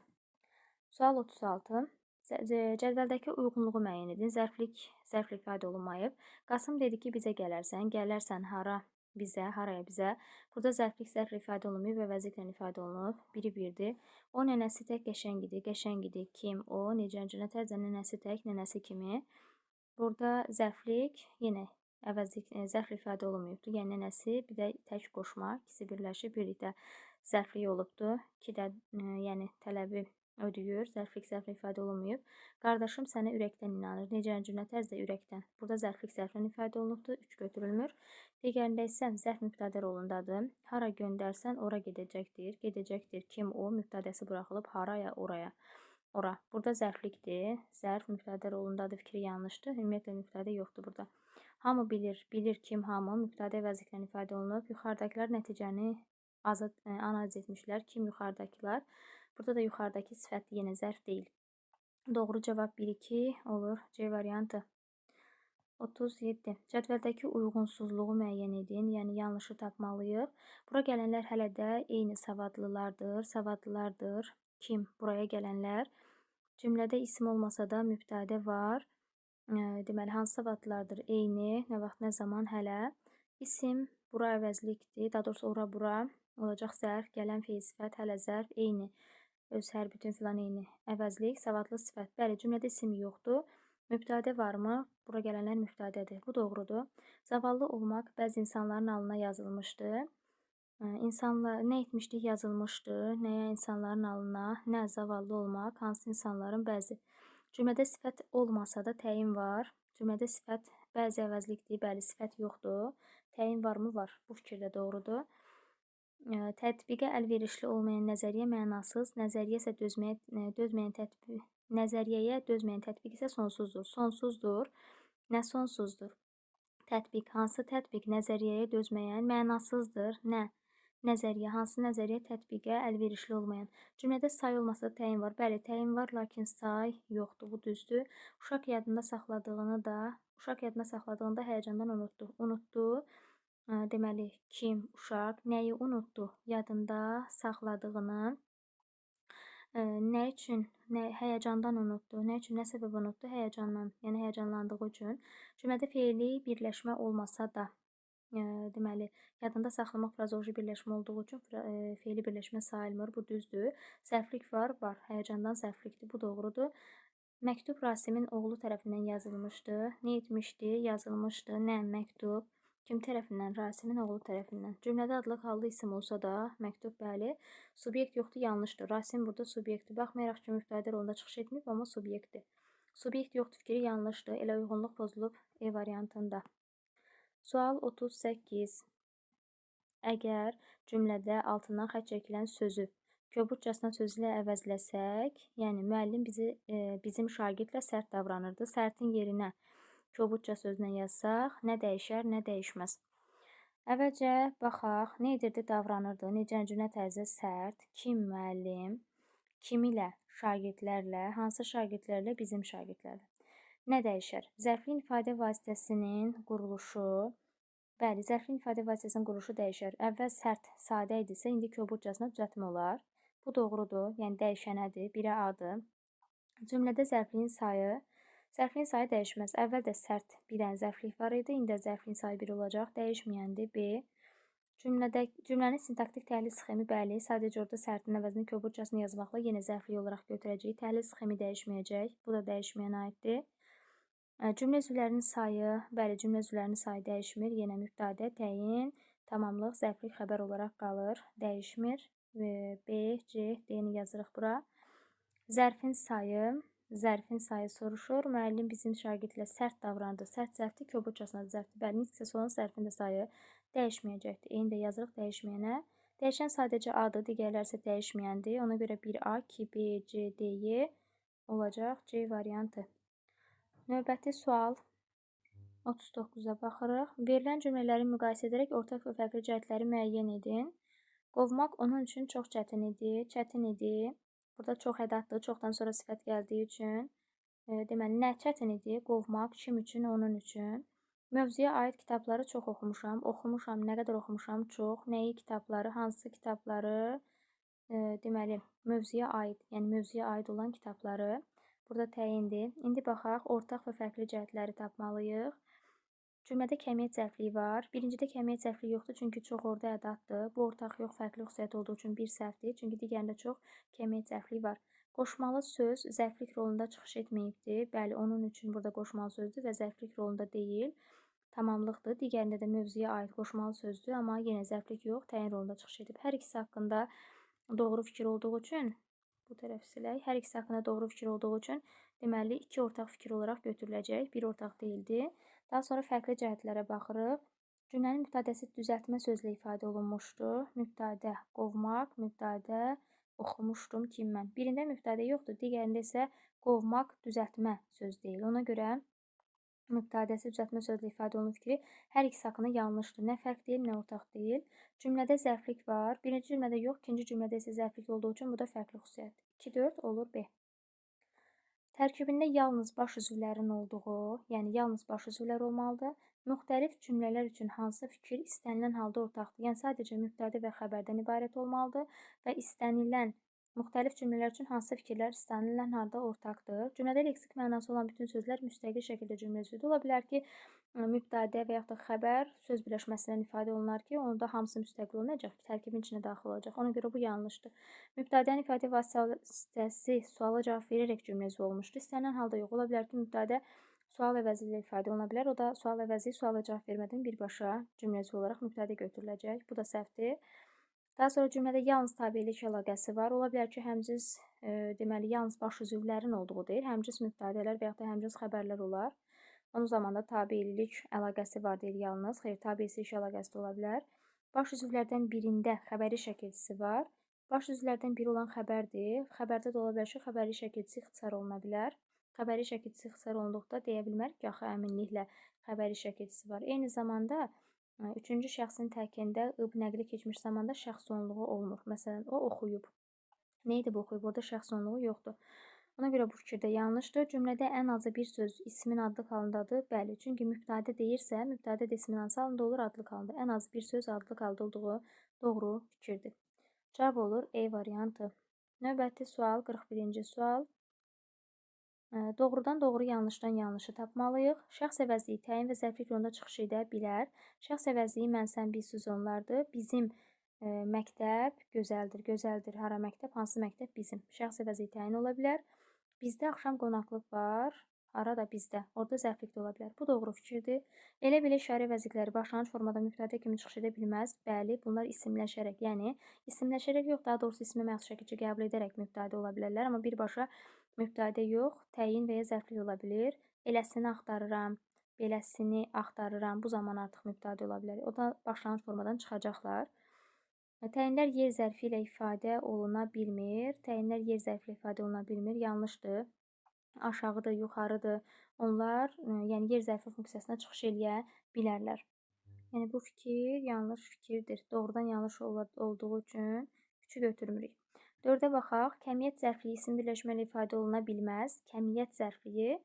Speaker 1: Sual 36. Cədvəldəki uyğunluğu müəyyən edin. Zərflik, zərflə ifadə olunmayıb. Qasım dedi ki, bizə gələrsən. Gələrsən hara? Bizə, haraya bizə. Burada zərflik zərflə ifadə olunmayıb, əvəzliklə ifadə olunub. Biri birdir. O nənəsi tək qəşəng idi. Qəşəng idi. Kim? O. Necənci nə tərzdə nənəsi tək, nənəsi kimi. Burada zərflik yenə əvəzlik, zərflə ifadə olunmayıbdır. Yəni nənəsi bir də tək qoşma, ikisi birləşib birlikdə zərflik olubdur. İki də yəni tələbi ödəyir. Zərflik zərflə ifadə olunmayıb. Qardaşım sənə ürəkdən inanır. Necənci nə tərzdə ürəkdən? Burada zərflik zərflə ifadə olunubdur. 3 götürülmür. Digərində isə zərf mübtədə rolundadır. Hara göndərsən, ora gedəcəkdir. Gedəcəkdir. Kim o? Mübtədəsi buraxılıb haraya, oraya. Ora. Burada zərflikdir. Zərf mübtədə rolundadır. Fikri yanlışdır. Ümumiyyətlə mübtədə yoxdur burada. Hamı bilir. Bilir kim hamı. Mübtədə əvəzliklə ifadə olunub. Yuxarıdakılar nəticəni azad, analiz etmişlər. Kim yuxarıdakılar? Burada da yuxarıdakı sifət yenə zərf deyil. Doğru cavab 1-2 olur. C variantı. 37. Cədvəldəki uyğunsuzluğu müəyyən edin. Yəni yanlışı tapmalıyıq. Bura gələnlər hələ də eyni savadlılardır. Savadlılardır. Kim? Buraya gələnlər. Cümlədə isim olmasa da mübtədə var. Deməli, hansı savadlılardır? Eyni, nə vaxt, nə zaman, hələ. İsim bura əvəzlikdir. Daha doğrusu ora, bura. Olacaq zərf, gələn feil sifət, hələ zərf, eyni. Öz, hər, bütün filan eyni. Əvəzlik, savadlı sifət. Bəli, cümlədə isim yoxdur. Mübtədə varmı? Bura gələnlər mübtədədir. Bu doğrudur. Zavallı olmaq bəzi insanların alnına yazılmışdı. İnsanlar nə etmişdik? Yazılmışdı. Nəyə insanların alnına? Nə zavallı olmaq? Hansı insanların bəzi? Cümlədə sifət olmasa da təyin var. Cümlədə sifət bəzi əvəzlikdir. Bəli, sifət yoxdur. Təyin varmı? Var. Bu fikir də doğrudur. Tətbiqə əlverişli olmayan nəzəriyyə mənasız, nəzəriyyə isə dözməyən tətbiq, nəzəriyyəyə dözməyən tətbiq isə sonsuzdur. Sonsuzdur. Nə sonsuzdur? Tətbiq. Hansı tətbiq nəzəriyyəyə dözməyən mənasızdır? Nə? Nəzəriyyə. Hansı nəzəriyyə tətbiqə əlverişli olmayan? Cümlədə say olmasa da təyin var. Bəli, təyin var, lakin say yoxdur. Bu düzdür. Uşaq yadında saxladığını da Uşaq yadına saxladığında həyəcandan unutdu. Unutdu. Deməli, kim? Uşaq. Nəyi unutdu? Yadında saxladığını. Nə üçün? Həyəcandan unutdu. Nə üçün? Nə səbəb unutdu? Həyəcandan. Yəni, həyəcanlandığı üçün. Cümlədə feili birləşmə olmasa da, deməli, yadında saxlamaq frazeoloji birləşmə olduğu üçün feili birləşmə sayılmır. Bu düzdür. Səhvlik var, var. Həyəcandan səhvlikdir. Bu doğrudur. Məktub Rasimin oğlu tərəfindən yazılmışdı. Nə etmişdi? Yazılmışdı. Nə? Məktub. Kim tərəfindən? Rasimin oğlu tərəfindən. Cümlədə adlıq hallı isim olsa da, məktub bəli. Subyekt yoxdur, yanlışdır. Rasim burada subyektdir. Baxmayaraq ki, mübtədə rolunda çıxış etməyib, amma subyektdir. Subyekt yoxdur fikri yanlışdır. Elə uyğunluq pozulub E variantında. Sual 38. Əgər cümlədə altından xətt çəkilən sözü kobudcasına sözü ilə əvəzləsək, yəni müəllim bizim şagirdlə sərt davranırdı. Sərtin yerinə kobudca sözünə yazsaq, nə dəyişər, nə dəyişməz. Əvvəlcə baxaq, nə edirdi, davranırdı, necə cümlə tərzi sərt, kim müəllim, kim ilə, şagirdlərlə, hansı şagirdlərlə, bizim şagirdlərlə. Nə dəyişər? Zərfli ifadə vasitəsinin quruluşu, bəli, zərfli ifadə vasitəsinin quruluşu dəyişər. Əvvəl sərt, sadə idisə, indi kobudcasına düzəltmə olar. Bu doğrudur, yəni dəyişənədir, 1-ə A-dır. Cümlədə zərfliyin sayı, zərfliyin sayı dəyişməz. Əvvəl də sərt bir dənə zərflik var idi, indi də zərfliyin sayı 1 olacaq. Dəyişməyəndir B. Cümlənin sintaktik təhlil sxemi bəli, sadəcə orada sərtin əvəzinə kobudcasını yazmaqla yenə zərflik olaraq götürəcəyik. Təhlil sxemi dəyişməyəcək. Bu da dəyişməyənə aiddir. Cümlə üzvlərinin sayı, bəli, cümlə üzvlərinin sayı dəyişmir. Yenə mübtədə, təyin, tamamlıq, zərflik xəbər olaraq qalır. Dəyişmir. B, C, D-ni yazırıq bura. Zərfin sayı, zərfin sayı soruşur. Müəllim bizim şagirdlə sərt davrandı. Sərt zərfdir, kobudcasına zərfdir. Bəli, nitq olan zərfin də sayı dəyişməyəcəkdir. Eyni də yazırıq dəyişməyənə. Dəyişən sadəcə A-dır, digərləri isə dəyişməyəndir. Ona görə 1A, 2B, C, D, Y olacaq. C variantı. Növbəti sual 39-a baxırıq. Verilən cümlələri müqayisə edərək ortaq və fərqli cəhətləri müəyyən edin. Qovmaq onun üçün çox çətin idi. Çətin idi. Burada çox ədatdır. Çoxdan sonra sifət gəldiyi üçün. Deməli, nə çətin idi? Qovmaq kim üçün? Onun üçün. Mövzuya aid kitabları çox oxumuşam. Oxumuşam. Nə qədər oxumuşam? Çox. Nəyi kitabları? Hansı kitabları? Deməli, mövzuya aid, yəni mövzuya aid olan kitabları. Burada təyindir. İndi baxaq, ortaq və fərqli cəhətləri tapmalıyıq. Cümlədə kəmiyyət zərfliyi var. Birincidə kəmiyyət zərfliyi yoxdur, çünki çox orada ədatdır. Bu ortaq yox, fərqli xüsusiyyət olduğu üçün bir səhvdir. Çünki digərində çox kəmiyyət zərfliyi var. Qoşmalı söz zərflik rolunda çıxış etməyibdir. Bəli, onun üçün burada qoşmalı sözdür və zərflik rolunda deyil. Tamamlıqdır. Digərində də mövzuya aid qoşmalı sözdür, amma yenə zərflik yox, təyin rolunda çıxış edib. Hər ikisi haqqında doğru fikir olduğu üçün bu tərəf silək. Hər ikisi haqqında doğru fikir olduğu üçün deməli, iki ortaq fikir olaraq götürüləcək. Bir ortaq deyildi. Daha sonra fərqli cəhətlərə baxırıq. Cümlənin mübtədəsi düzəltmə sözlə ifadə olunmuşdu. Mübtədə qovmaq, mübtədə oxumuşdum kim mən. Birində mübtədə yoxdur, digərində isə qovmaq düzəltmə söz deyil. Ona görə mübtədəsi düzəltmə sözlə ifadə olunur fikri hər ikisi haqqında yanlışdır. Nə fərq deyil, nə ortaq deyil. Cümlədə zərflik var. Birinci cümlədə yox, ikinci cümlədə isə zərflik olduğu üçün bu da fərqli xüsusiyyətdir. 2, 4 olur B. Tərkibində yalnız baş üzvlərin olduğu, yəni yalnız baş üzvlər olmalıdır. Müxtəlif cümlələr üçün hansı fikir istənilən halda ortaqdır? Yəni sadəcə mübtədə və xəbərdən ibarət olmalıdır və istənilən müxtəlif cümlələr üçün hansı fikirlər istənilən halda ortaqdır? Cümlədə leksik mənası olan bütün sözlər müstəqil şəkildə cümlə üzvüdür. Ola bilər ki, mübtədə və yaxud da xəbər söz birləşməsindən ifadə olunar ki, onda hamısı müstəqil olmayacaq ki, tərkibin içinə daxil olacaq. Ona görə bu yanlışdır. Mübtədənin ifadə vasitəsi suala cavab verərək cümlə üzvü olmuşdur. İstənilən halda yox. Ola bilər ki, mübtədə sual əvəzi ilə ifadə oluna bilər. O da sual əvəzi suala cavab vermədən birbaşa cümlə üzvü olaraq mübtədə götürüləcək. Bu da səhvdir. Daha sonra cümlədə yalnız tabelik əlaqəsi var. Ola bilər ki, həmcins deməli, yalnız baş üzvlərin olduğu deyil, həmcins mübtədələr və yaxud da həmcins xəbərlər olar. Onun zamanda tabelik əlaqəsi var deyil yalnız. Xeyr, tabeçilik əlaqəsi də ola bilər. Baş üzvlərdən birində xəbəri şəkilçisi var. Baş üzvlərdən biri olan xəbərdir. Xəbərdə də ola bilər ki, xəbəri şəkilçisi ixtisar oluna bilər. Xəbəri şəkilçisi ixtisar olunduqda deyə bilmərik ki, axı əminliklə xəbəri şəkilçisi var. Eyni zamanda üçüncü şəxsin təkində ıb nəqli keçmiş zamanda şəxs sonluğu olmur. Məsələn, o oxuyub. Nə edib oxuyub? Orada şəxs sonluğu yoxdur. Ona görə bu fikir də yanlışdır. Cümlədə ən azı bir söz ismin adlıq halındadır. Bəli, çünki mübtədə deyirsə, mübtədə də ismin hansı halında olur? Adlıq halında. Ən azı bir söz adlıq halda olduğu doğru fikirdir. Cavab olur E variantı. Növbəti sual 41-ci sual. Doğrudan doğru, yanlışdan yanlışı tapmalıyıq. Şəxs əvəzliyi təyin və zərflik rolunda çıxış edə bilər. Şəxs əvəzliyi mən, sən, biz, siz onlardır. Bizim məktəb gözəldir. Gözəldir. Hara məktəb? Hansı məktəb? Bizim. Şəxs əvəzliyi təyin ola bilər. Bizdə axşam qonaqlıq var. Harada bizdə? Orada zərflik də ola bilər. Bu doğru fikirdir. Elə belə işarə əvəzlikləri başlanğıc formada mübtədə kimi çıxış edə bilməz. Bəli, bunlar isimləşərək, yəni isimləşərək yox, daha doğrusu ismə məxsus şəkildə qəbul edərək mübtədə ola bilərlər, amma birbaşa mübtədə yox, təyin və ya zərflik ola bilir. Eləsini axtarıram, beləsini axtarıram. Bu zaman artıq mübtədə ola bilər. O da başlanğıc formadan çıxacaqlar. Təyinlər yer zərfi ilə ifadə oluna bilmir. Təyinlər yer zərfi ilə ifadə oluna bilmir. Yanlışdır. Aşağıdır, yuxarıdır. Onlar, yəni yer zərfi funksiyasına çıxış eləyə bilərlər. Yəni bu fikir yanlış fikirdir. Doğrudan yanlış olduğu üçün 3-ü götürmürük. 4-ə baxaq. Kəmiyyət zərfliyi isim birləşmə ilə ifadə oluna bilməz. Kəmiyyət zərfliyi,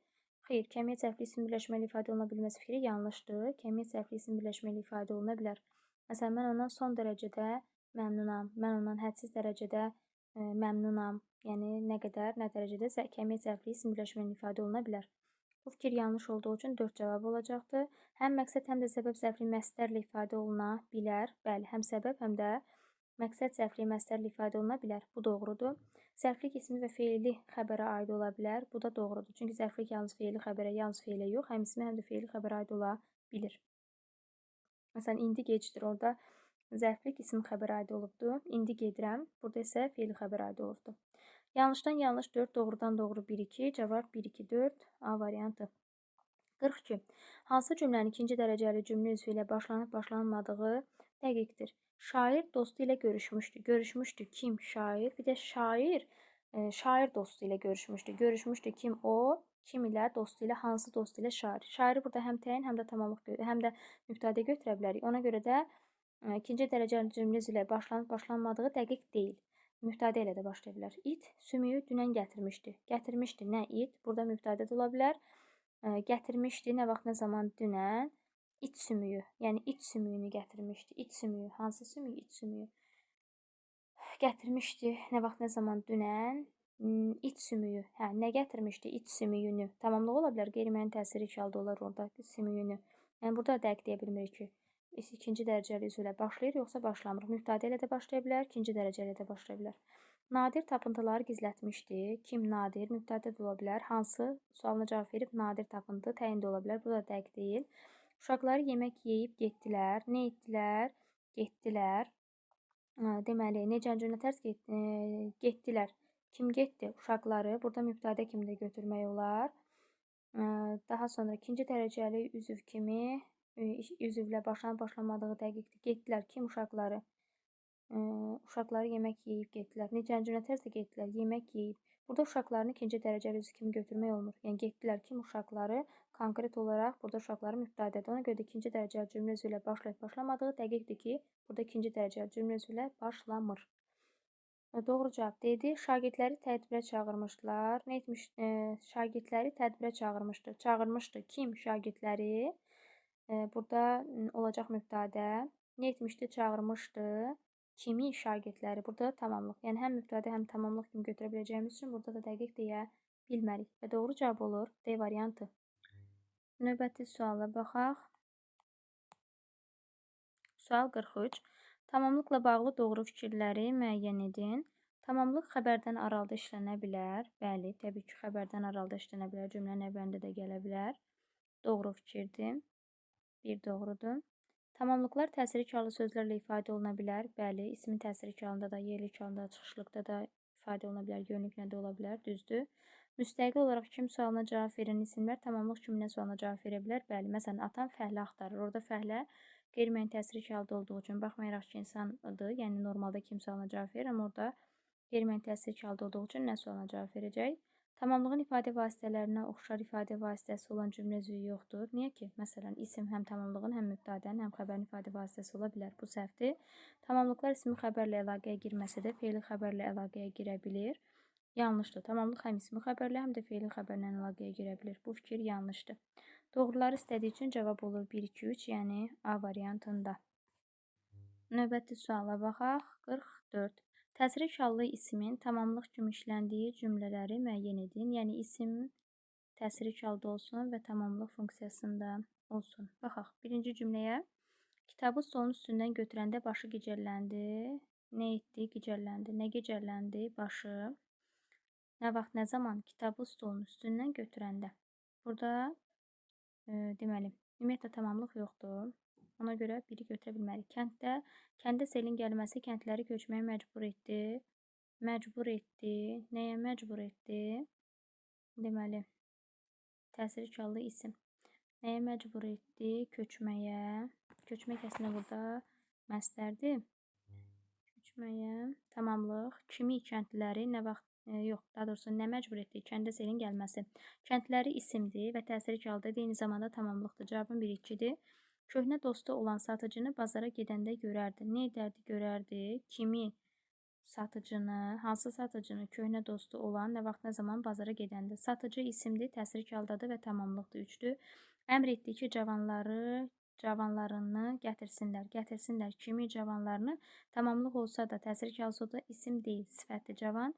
Speaker 1: xeyr, kəmiyyət zərfliyi isim birləşmə ilə ifadə oluna bilməz fikri yanlışdır. Kəmiyyət zərfliyi isim birləşmə ilə ifadə oluna bilər. Məsələn, mən ondan son dərəcədə məmnunam. Mən ondan hədsiz dərəcədə məmnunam. Yəni, nə qədər, nə dərəcədə kəmiyyət zərfliyi isim birləşmə ilə ifadə oluna bilər. Bu fikir yanlış olduğu üçün 4 cavabı olacaqdır. Həm məqsəd, həm də səbəb zərfliyi məstərlə ifadə oluna bilər. Bəli, həm səbəb, həm də məqsəd zərfliyi məstərlə ifadə oluna bilər. Bu doğrudur. Zərflik ismi və feili xəbərə aid ola bilər. Bu da doğrudur. Çünki zərflik yalnız feili xəbərə, yalnız feilə yox, həm ismi, həm də feili xəbərə aid ola bilir. Məsələn, indi gecdir. Orada zərflik ismi xəbərə aid olubdur. İndi gedirəm. Burada isə feili xəbərə aid olubdur. Yanlışdan yanlış 4, doğrudan doğru 1, 2. Cavab 1, 2, 4. A variantı. 42. Hansı cümlənin ikinci dərəcəli cümlə üzvü ilə başlanıb başlanmadığı dəqiqdir? Şair dostu ilə görüşmüşdü. Görüşmüşdü kim? Şair. Bir də şair, şair dostu ilə görüşmüşdü. Görüşmüşdü kim? O. Kim ilə? Dostu ilə. Hansı dostu ilə? Şair. Şairi burada həm təyin, həm də tamamlıq, həm də mübtədə götürə bilərik. Ona görə də ikinci dərəcəli cümlə üzvü ilə başlanıb başlanmadığı dəqiq deyil. Mübtədə ilə də başlaya bilər. İt sümüyü dünən gətirmişdi. Gətirmişdi nə it? Burada mübtədə də ola bilər. Gətirmişdi nə vaxt, nə zaman? Dünən. İt sümüyü, yəni it sümüyünü gətirmişdi. İt sümüyü, hansı sümüyü? İt sümüyü. Gətirmişdi nə vaxt, nə zaman? Dünən. İt sümüyü. Hə, nə gətirmişdi? İt sümüyünü. Tamamlıq ola bilər. Qeyri-müəyyən təsiri iki halda olar orada sümüyünü. Yəni burada dəqiq deyə bilmirik ki, ikinci dərəcəli üzvlə başlayır, yoxsa başlamır. Mübtədə ilə də başlaya bilər, ikinci dərəcəli ilə də başlaya bilər. Nadir tapıntıları gizlətmişdi. Kim nadir? Mübtədə də ola bilər. Hansı? Sualına cavab verib nadir tapıntı təyin də ola bilər. Bu da dəqiq deyil. Uşaqları yemək yeyib getdilər. Nə etdilər? Getdilər. Deməli, necə cümlə tərs getdilər. Kim getdi? Uşaqları. Burada mübtədə kimi də götürmək olar. Daha sonra ikinci dərəcəli üzv kimi üzvlə başlanıb başlamadığı dəqiqdir. Getdilər. Kim? Uşaqları. Uşaqları yemək yeyib getdilər. Necə cümlə tərzdə getdilər? Yemək yeyib. Burada uşaqlarını ikinci dərəcəli üzv kimi götürmək olmur. Yəni getdilər. Kim? Uşaqları. Konkret olaraq burada uşaqları mübtədədir. Ona görə də ikinci dərəcəli cümlə üzvü ilə başlayıb başlamadığı dəqiqdir ki, burada ikinci dərəcəli cümlə üzvü ilə başlamır. Doğru cavab dedi. Şagirdləri tədbirə çağırmışdılar. Nə etmiş? Şagirdləri tədbirə çağırmışdı. Çağırmışdı. Kim? Şagirdləri. Burada olacaq mübtədə. Nə etmişdi? Çağırmışdı. Kimi? Şagirdləri. Burada tamamlıq. Yəni həm mübtədə, həm tamamlıq kimi götürə biləcəyimiz üçün burada da dəqiq deyə bilmərik. Və doğru cavab olur D variantı. Növbəti suala baxaq. Sual 43. Tamamlıqla bağlı doğru fikirləri müəyyən edin. Tamamlıq xəbərdən aralıda işlənə bilər. Bəli, təbii ki, xəbərdən aralıda işlənə bilər. Cümlənin əvvəlində də gələ bilər. Doğru fikirdir. Bir doğrudur. Tamamlıqlar təsiri karlı sözlərlə ifadə oluna bilər. Bəli, ismin təsiri karında da, yerlik karında da, çıxışlıqda da ifadə oluna bilər, yönlüklə də ola bilər. Düzdür. Müstəqil olaraq kim sualına cavab verən isimlər tamamlıq kimi nə sualına cavab verə bilər? Bəli, məsələn, atam fəhlə axtarır. Orada fəhlə qeyri-müəyyən təsiri halda olduğu üçün, baxmayaraq ki, insandır, yəni normalda kim sualına cavab verir, amma orada qeyri-müəyyən təsiri halda olduğu üçün nə sualına cavab verəcək? Tamamlığın ifadə vasitələrinə oxşar ifadə vasitəsi olan cümlə üzvü yoxdur. Niyə ki? Məsələn, isim həm tamamlığın, həm mübtədənin, həm xəbərin ifadə vasitəsi ola bilər. Bu səhvdir. Tamamlıqlar ismi xəbərlə əlaqəyə girməsə də feili xəbərlə əlaqəyə girə bilir. Yanlışdır. Tamamlıq həm ismi xəbərlə, həm də feili xəbərlə əlaqəyə girə bilir. Bu fikir yanlışdır. Doğruları istədiyi üçün cavab olur 1, 2, 3, yəni A variantında. Növbəti suala baxaq. 44. Təsrif hallı ismin tamamlıq kimi işləndiyi cümlələri müəyyən edin. Yəni isim təsrif halda olsun və tamamlıq funksiyasında olsun. Baxaq. Birinci cümləyə. Kitabı stolun üstündən götürəndə başı gicəlləndi. Nə etdi? Gicəlləndi. Nə gicəlləndi? Başı. Nə vaxt, nə zaman? Kitabı stolun üstündən götürəndə. Burada deməli, ümumiyyətlə tamamlıq yoxdur. Ona görə biri götürə bilmərik. Kəndə selin gəlməsi kəndləri köçməyə məcbur etdi. Məcbur etdi. Nəyə məcbur etdi? Deməli, təsir hallı isim. Nəyə məcbur etdi? Köçməyə. Köçmək əslində burada məstərdir. Köçməyə. Tamamlıq. Kimi kəndləri nə vaxt, yox, daha doğrusu nə məcbur etdi? Kəndə selin gəlməsi. Kəndləri isimdir və təsir haldadır. Eyni zamanda tamamlıqdır. Cavabın 1, 2-dir. Köhnə dostu olan satıcını bazara gedəndə görərdi. Nə edərdi? Görərdi. Kimi satıcını, hansı satıcını, köhnə dostu olan, nə vaxt, nə zaman bazara gedəndə. Satıcı isimdir, təsir haldadır və tamamlıqdır. 3-dür. Əmr etdi ki, cavanlarını gətirsinlər. Gətirsinlər. Kimi cavanlarını? Tamamlıq olsa da, təsir olsa da isim deyil, sifətdir. Cavan.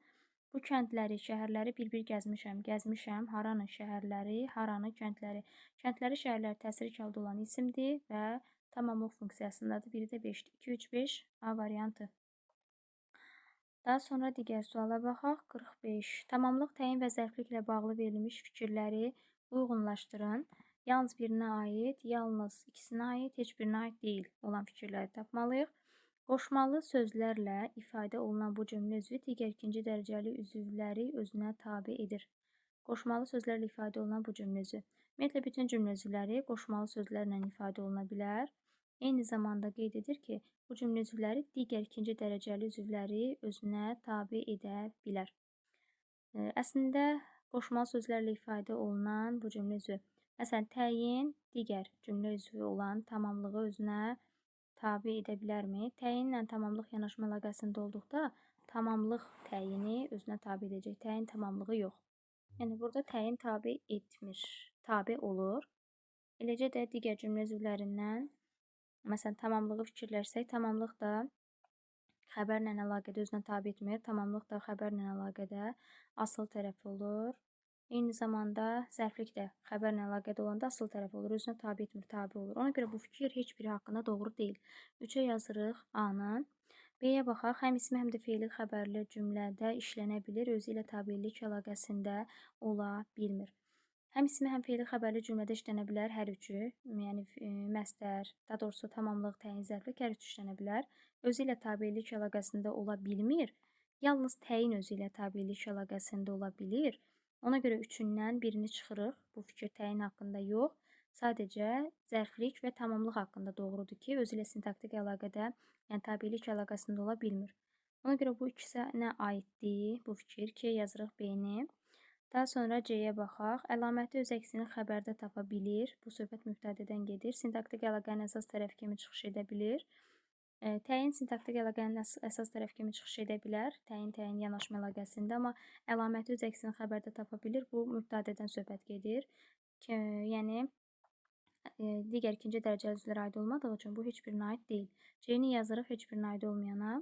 Speaker 1: Bu kəndləri, şəhərləri bir-bir gəzmişəm. Gəzmişəm. Haranı şəhərləri, haranı kəndləri. Kəndləri, şəhərləri təsir halda olan isimdir və tamamlıq funksiyasındadır. Biri də 5-dir. 2, 3, 5 A variantı. Daha sonra digər suala baxaq. 45. Tamamlıq, təyin və zərfliklə bağlı verilmiş fikirləri uyğunlaşdırın. Yalnız birinə aid, yalnız ikisinə aid, heç birinə aid deyil olan fikirləri tapmalıyıq. Qoşmalı sözlərlə ifadə olunan bu cümlə üzvü digər ikinci dərəcəli üzvləri özünə tabe edir. Qoşmalı sözlərlə ifadə olunan bu cümlə üzvü. Ümumiyyətlə, bütün cümlə üzvləri qoşmalı sözlərlə ifadə oluna bilər. Eyni zamanda qeyd edir ki, bu cümlə üzvləri digər ikinci dərəcəli üzvləri özünə tabe edə bilər. Əslində, qoşmalı sözlərlə ifadə olunan bu cümlə üzvü. Məsələn, təyin digər cümlə üzvü olan tamamlığı özünə tabe edə bilərmi? Təyinlə tamamlıq yanaşma əlaqəsində olduqda tamamlıq təyini özünə tabe edəcək. Təyin tamamlığı yox. Yəni, burada təyin tabe etmir, tabe olur. Eləcə də digər cümlə üzvlərindən, məsələn, tamamlığı fikirləşsək, tamamlıq da xəbərlə əlaqədə özünə tabe etmir. Tamamlıq da xəbərlə əlaqədə asıl tərəf olur. Eyni zamanda zərflik də xəbərlə əlaqədə olanda asıl tərəf olur, özünə tabe etmir, tabe olur. Ona görə bu fikir heç biri haqqında doğru deyil. 3-ə yazırıq A-nı. B-yə baxaq. Həm ismi, həm də feili xəbərli cümlədə işlənə bilir, özü ilə tabelik əlaqəsində ola bilmir. Həm ismi, həm feili xəbərli cümlədə işlənə bilər hər üçü, yəni məstər, daha doğrusu tamamlıq, təyin, zərflik hər üçü işlənə bilər. Özü ilə tabelik əlaqəsində ola bilmir. Yalnız təyin özü ilə tabelik əlaqəsində ola bilir. Ona görə üçündən birini çıxırıq. Bu fikir təyin haqqında yox. Sadəcə zərflik və tamamlıq haqqında doğrudur ki, özü ilə sintaktik əlaqədə, yəni tabelik əlaqəsində ola bilmir. Ona görə bu ikisinə aiddir bu fikir. K yazırıq B-ni. Daha sonra C-yə baxaq. Əlaməti öz əksini xəbərdə tapa bilir. Bu söhbət mübtədədən gedir. Sintaktik əlaqənin əsas tərəfi kimi çıxış edə bilir. Təyin sintaktik əlaqənin əsas tərəf kimi çıxış edə bilər. Təyin yanaşma əlaqəsində, amma əlaməti öz əksini xəbərdə tapa bilir. Bu mübtədədən söhbət gedir. Yəni digər ikinci dərəcəli üzvlərə aid olmadığı üçün bu heç birinə aid deyil. C-ni yazırıq heç birinə aid olmayana.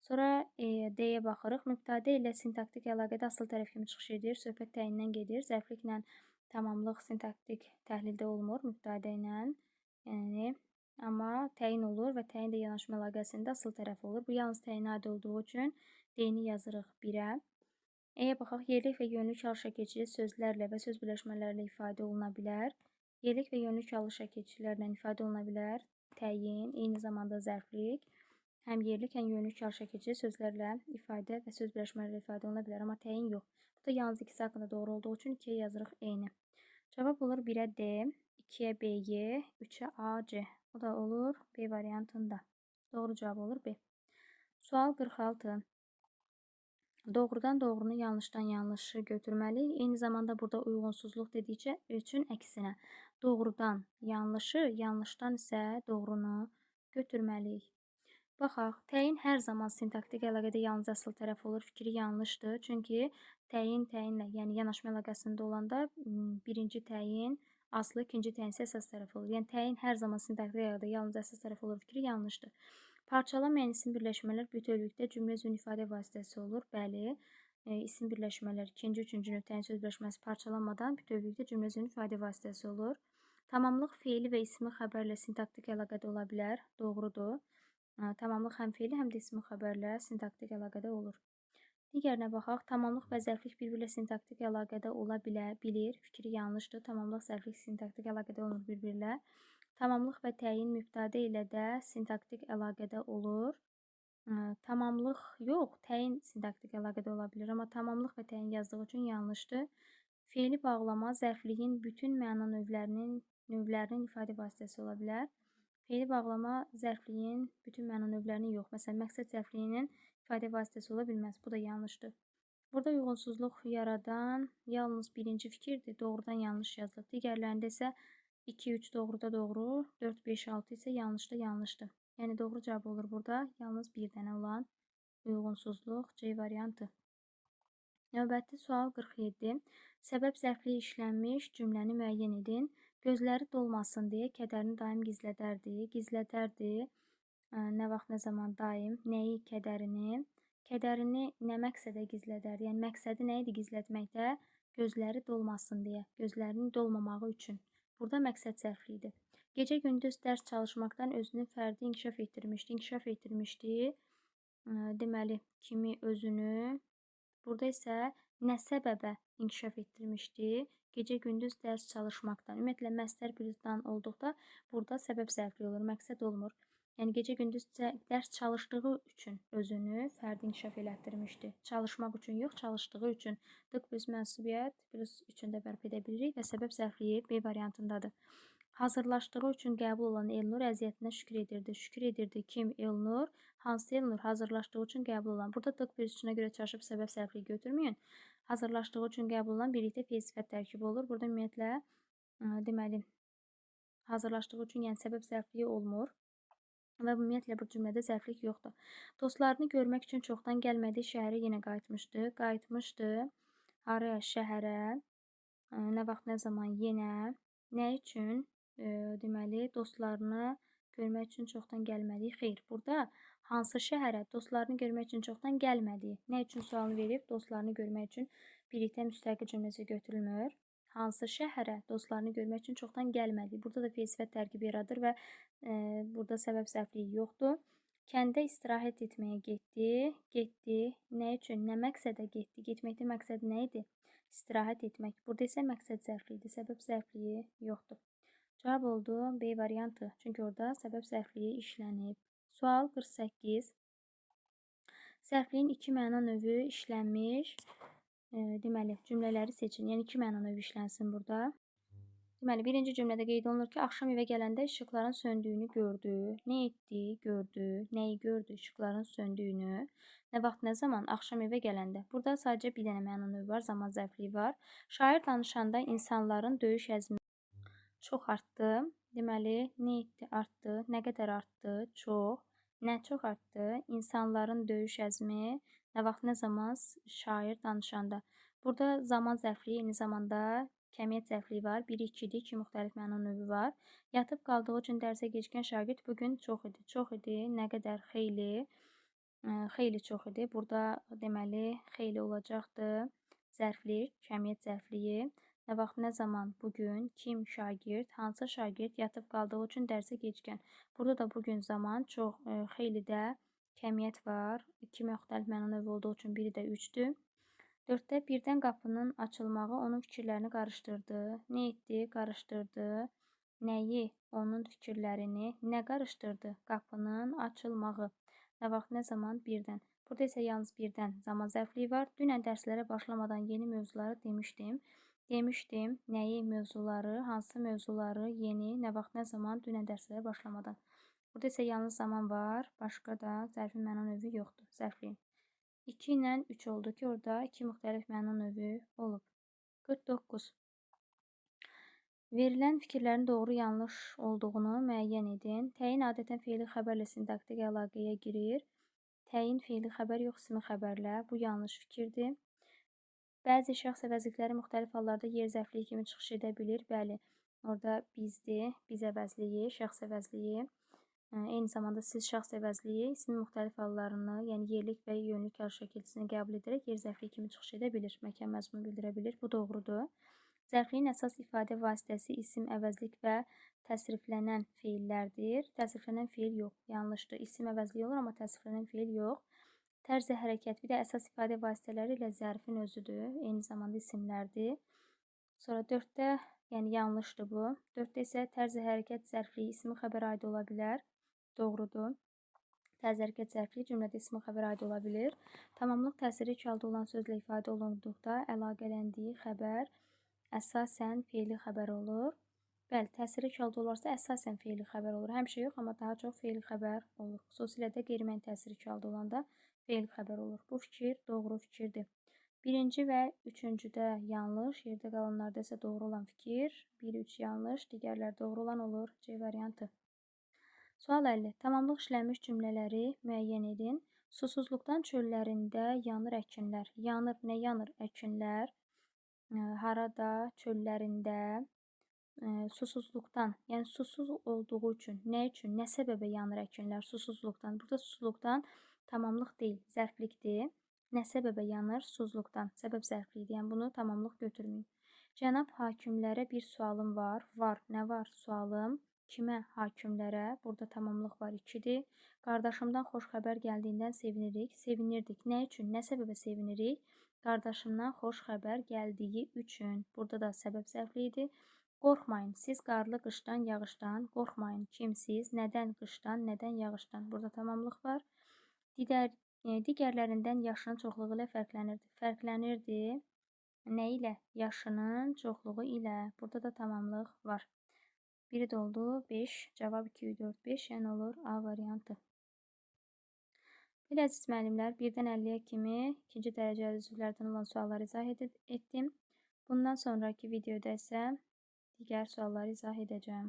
Speaker 1: Sonra D-yə baxırıq. Mübtədə ilə sintaktik əlaqədə asıl tərəf kimi çıxış edir. Söhbət təyindən gedir. Zərfliklə tamamlıq sintaktik təhlildə olmur mübtədə ilə. Yəni amma təyin olur və təyin də yanaşma əlaqəsində asıl tərəf olur. Bu yalnız təyinə aid olduğu üçün D-ni yazırıq 1-ə. E-yə baxaq. Yerlik və yönlük alışa keçici sözlərlə və söz birləşmələrlə ifadə oluna bilər. Yerlik və yönlük alışa keçicilərlə ifadə oluna bilər. Təyin, eyni zamanda zərflik. Həm yerlik, həm yönlük alışa keçici sözlərlə ifadə və söz birləşmələrlə ifadə oluna bilər. Amma təyin yox. Bu da yalnız ikisi haqqında doğru olduğu üçün 2-yə yazırıq E-ni. Cavab olur 1-ə D, 2-yə B-Y, 3-ə A-C. O da olur B variantında. Doğru cavab olur B. Sual 46. Doğrudan doğrunu, yanlışdan yanlışı götürməliyik. Eyni zamanda burada uyğunsuzluq dedikcə üçün əksinə. Doğrudan yanlışı, yanlışdan isə doğrunu götürməliyik. Baxaq, təyin hər zaman sintaktik əlaqədə yalnız əsl tərəf olur. Fikri yanlışdır. Çünki təyin təyinlə, yəni yanaşma əlaqəsində olanda birinci təyin asılı, ikinci təyin isə əsas tərəf olur. Yəni təyin hər zaman sintaktik əlaqədə yalnız əsas tərəf olur. Fikri yanlışdır. Parçalanmayan isim birləşmələr bütövlükdə cümlə üzvünün ifadə vasitəsi olur. Bəli, isim birləşmələr ikinci, üçüncü növ təyin söz birləşməsi parçalanmadan bütövlükdə cümlə üzvünün ifadə vasitəsi olur. Tamamlıq feili və ismi xəbərlə sintaktik əlaqədə ola bilər. Doğrudur. Tamamlıq həm feili, həm də ismi xəbərlə sintaktik əlaqədə olur. Digərinə baxaq. Tamamlıq və zərflik bir-birlə sintaktik əlaqədə ola bilir. Fikri yanlışdır. Tamamlıq, zərflik sintaktik əlaqədə olmur bir-birlə. Tamamlıq və təyin mübtəda ilə də sintaktik əlaqədə olur. Tamamlıq yox, təyin sintaktik əlaqədə ola bilər. Amma tamamlıq və təyin yazdığı üçün yanlışdır. Feili bağlama zərfliyin bütün məna növlərinin ifadə vasitəsi ola bilər. Feili bağlama zərfliyin bütün məna növlərinin yox. Məsələn, məqsəd zərfliyinin ifadə vasitəsi ola bilməz. Bu da yanlışdır. Burada uyğunsuzluq yaradan yalnız birinci fikirdir. Doğrudan yanlış yazılıb. Digərlərində isə 2, 3 doğruda doğru, 4, 5, 6 isə yanlışda yanlışdır. Yəni doğru cavab olur burada. Yalnız bir dənə olan uyğunsuzluq C variantı. Növbəti sual 47. Səbəb zərfliyi işlənmiş cümləni müəyyən edin. Gözləri dolmasın deyə kədərini daim gizlədərdi. Gizlədərdi. Nə vaxt, nə zaman daim. Nəyi? Kədərini. Kədərini nə məqsədə gizlədərdi? Yəni məqsədi nə idi gizlətməkdə? Gözləri dolmasın deyə. Gözlərinin dolmamağı üçün. Burada məqsəd zərfliyidir. Gecə-gündüz dərs çalışmaqdan özünü fərdi inkişaf etdirmişdi. İnkişaf etdirmişdi. Deməli, kimi özünü. Burada isə nə səbəbə inkişaf etdirmişdi? Gecə-gündüz dərs çalışmaqdan. Ümumiyyətlə, məstər birdən olduqda burada səbəb zərfliyi olur, məqsəd olmur. Yəni, gecə-gündüz dərs çalışdığı üçün özünü fərdi inkişaf elətdirmişdi. Çalışmaq üçün yox, çalışdığı üçün. Dıq plus mənsubiyyət plus üçün də bərpa edə bilirik və səbəb zərfliyi B variantındadır. Hazırlaşdığı üçün qəbul olan Elnur əziyyətinə şükür edirdi. Şükür edirdi kim? Elnur. Hansı Elnur? Hazırlaşdığı üçün qəbul olan. Burada dıq plus üçünə görə çalışıb səbəb zərfliyi götürməyin. Hazırlaşdığı üçün qəbul olan birlikdə feil sifət tərkibi olur. Burada ümumiyyətlə, deməli, hazırlaşdığı üçün, yəni səbəb zərfliyi olmur. Və ümumiyyətlə bu cümlədə zərflik yoxdur. Dostlarını görmək üçün çoxdan gəlmədiyi şəhərə yenə qayıtmışdı. Qayıtmışdı. Haraya? Şəhərə. Nə vaxt, nə zaman? Yenə. Nə üçün? Deməli, dostlarını görmək üçün çoxdan gəlmədiyi. Xeyr, burada hansı şəhərə? Dostlarını görmək üçün çoxdan gəlmədiyi. Nə üçün sualını verib? Dostlarını görmək üçün birlikdə müstəqil cümləsi götürülmür. Hansı şəhərə? Dostlarını görmək üçün çoxdan gəlmədiyi. Burada da feil sifət tərkibi yaradır və burada səbəb zərfliyi yoxdur. Kəndə istirahət etməyə getdi. Getdi. Nə üçün? Nə məqsədə getdi? Getməkdə məqsədi nə idi? İstirahət etmək. Burada isə məqsəd zərfliyidir. Səbəb zərfliyi yoxdur. Cavab oldu B variantı. Çünki orada səbəb zərfliyi işlənib. Sual 48. Zərfliyin iki məna növü işlənmiş. Deməli, cümlələri seçin. Yəni, iki məna növü işlənsin burada. Deməli, birinci cümlədə qeyd olunur ki, axşam evə gələndə işıqların söndüyünü gördü. Nə etdi? Gördü. Nəyi gördü? İşıqların söndüyünü. Nə vaxt, nə zaman? Axşam evə gələndə. Burada sadəcə bir dənə məna növü var, zaman zərfliyi var. Şair danışanda insanların döyüş əzmi çox artdı. Deməli, nə etdi? Artdı. Nə qədər artdı? Çox. Nə çox artdı? İnsanların döyüş əzmi. Nə vaxt, nə zaman? Şair danışanda. Burada zaman zərfliyi, eyni zamanda kəmiyyət zərfliyi var. 1-i 2-dir, 2 müxtəlif məna növü var. Yatıb qaldığı üçün dərsə gecikən şagird bugün çox idi. Çox idi. Nə qədər? Xeyli. Xeyli çox idi. Burada deməli, xeyli olacaqdı. Zərflik, kəmiyyət zərfliyi. Nə vaxt, nə zaman? Bugün. Kim? Şagird. Hansı şagird? Yatıb qaldığı üçün dərsə gecikən. Burada da bugün zaman çox, xeyli də kəmiyyət var. 2 müxtəlif məna növü olduğu üçün biri də 3-dür. 4-də birdən qapının açılmağı onun fikirlərini qarışdırdı. Nə etdi? Qarışdırdı. Nəyi? Onun fikirlərini. Nə qarışdırdı? Qapının açılmağı. Nə vaxt, nə zaman? Birdən. Burada isə yalnız birdən zaman zərfliyi var. Dünən dərslərə başlamadan yeni mövzuları demişdim. Demişdim. Nəyi? Mövzuları. Hansı mövzuları? Yeni. Nə vaxt, nə zaman? Dünən dərslərə başlamadan. Burada isə yalnız zaman var. Başqa da zərfin məna növü yoxdur. Zərfliyin. 2 ilə 3 oldu ki, orada 2 müxtəlif məna növü olub. 49. Verilən fikirlərin doğru yanlış olduğunu müəyyən edin. Təyin adətən feili xəbərlə sintaktik əlaqəyə girir. Təyin feili xəbər yox, ismi xəbərlə. Bu yanlış fikirdir. Bəzi şəxs əvəzlikləri müxtəlif hallarda yer zərfliyi kimi çıxış edə bilir. Bəli, orada bizdir, biz əvəzliyi, şəxs əvəzliyi. Eyni zamanda siz şəxs əvəzliyi ismin müxtəlif hallarını, yəni yerlik və yönlük hal şəkilçisini qəbul edərək yer zərfliyi kimi çıxış edə bilir, məkan məzmunu bildirə bilir. Bu doğrudur. Zərfliyin əsas ifadə vasitəsi isim, əvəzlik və təsriflənən feillərdir. Təsriflənən feil yox, yanlışdır. İsim əvəzliyi olur, amma təsriflənən feil yox. Tərzi hərəkət, bir də əsas ifadə vasitələri ilə zərfin özüdür. Eyni zamanda isimlərdir. Sonra 4-də, yəni yanlışdır bu. 4-də isə tərzi hərəkət zərfliyi ismi xəbərə aid ola bilər. Doğrudur. Tərzi hərəkət zərfliyi cümlədə ismi xəbərə aid ola bilir. Tamamlıq təsiri iki halda olan sözlə ifadə olunduqda əlaqələndiyi xəbər əsasən feili xəbər olur. Bəli, təsiri iki halda olarsa əsasən feili xəbər olur. Həmişə yox, amma daha çox feili xəbər olur. Xüsusilə də qeyri-müəyyən təsiri iki halda olanda feili xəbər olur. Bu fikir doğru fikirdir. Birinci və üçüncüdə yanlış, yerdə qalanlarda isə doğru olan fikir. 1, 3 yanlış, digərlər doğru olan olur. C variantı. Sual 50. Tamamlıq işlənmiş cümlələri müəyyən edin. Susuzluqdan çöllərində yanır əkinlər. Yanır, nə yanır? Əkinlər. Harada? Çöllərində. Susuzluqdan, yəni susuz olduğu üçün, nə üçün, nə səbəbə yanır əkinlər? Susuzluqdan. Burada susuzluqdan tamamlıq deyil, zərflikdir. Nə səbəbə yanır? Susuzluqdan. Səbəb zərfliyidir. Yəni bunu tamamlıq götürməyin. Cənab hakimlərə bir sualım var. Var. Nə var? Sualım. Kimə? Hakimlərə. Burada tamamlıq var. 2-dir. Qardaşımdan xoş xəbər gəldiyindən sevinirik. Sevinirdik. Nə üçün? Nə səbəbə sevinirik? Qardaşımdan xoş xəbər gəldiyi üçün. Burada da səbəb zərfliyidir. Qorxmayın. Siz qarlı qışdan, yağışdan qorxmayın. Kim siz? Nədən qışdan, nədən yağışdan? Burada tamamlıq var. Digərlərindən yaşının çoxluğu ilə fərqlənirdi. Fərqlənirdi. Nə ilə? Yaşının çoxluğu ilə. Burada da tamamlıq var. Biri də oldu 5. Cavab 2, 4, 5. Yəni olur A variantı. Belə əziz müəllimlər, 1-dən 50-yə kimi ikinci dərəcəli üzvlərdən olan sualları izah etdim. Bundan sonraki videoda isə digər sualları izah edəcəyəm.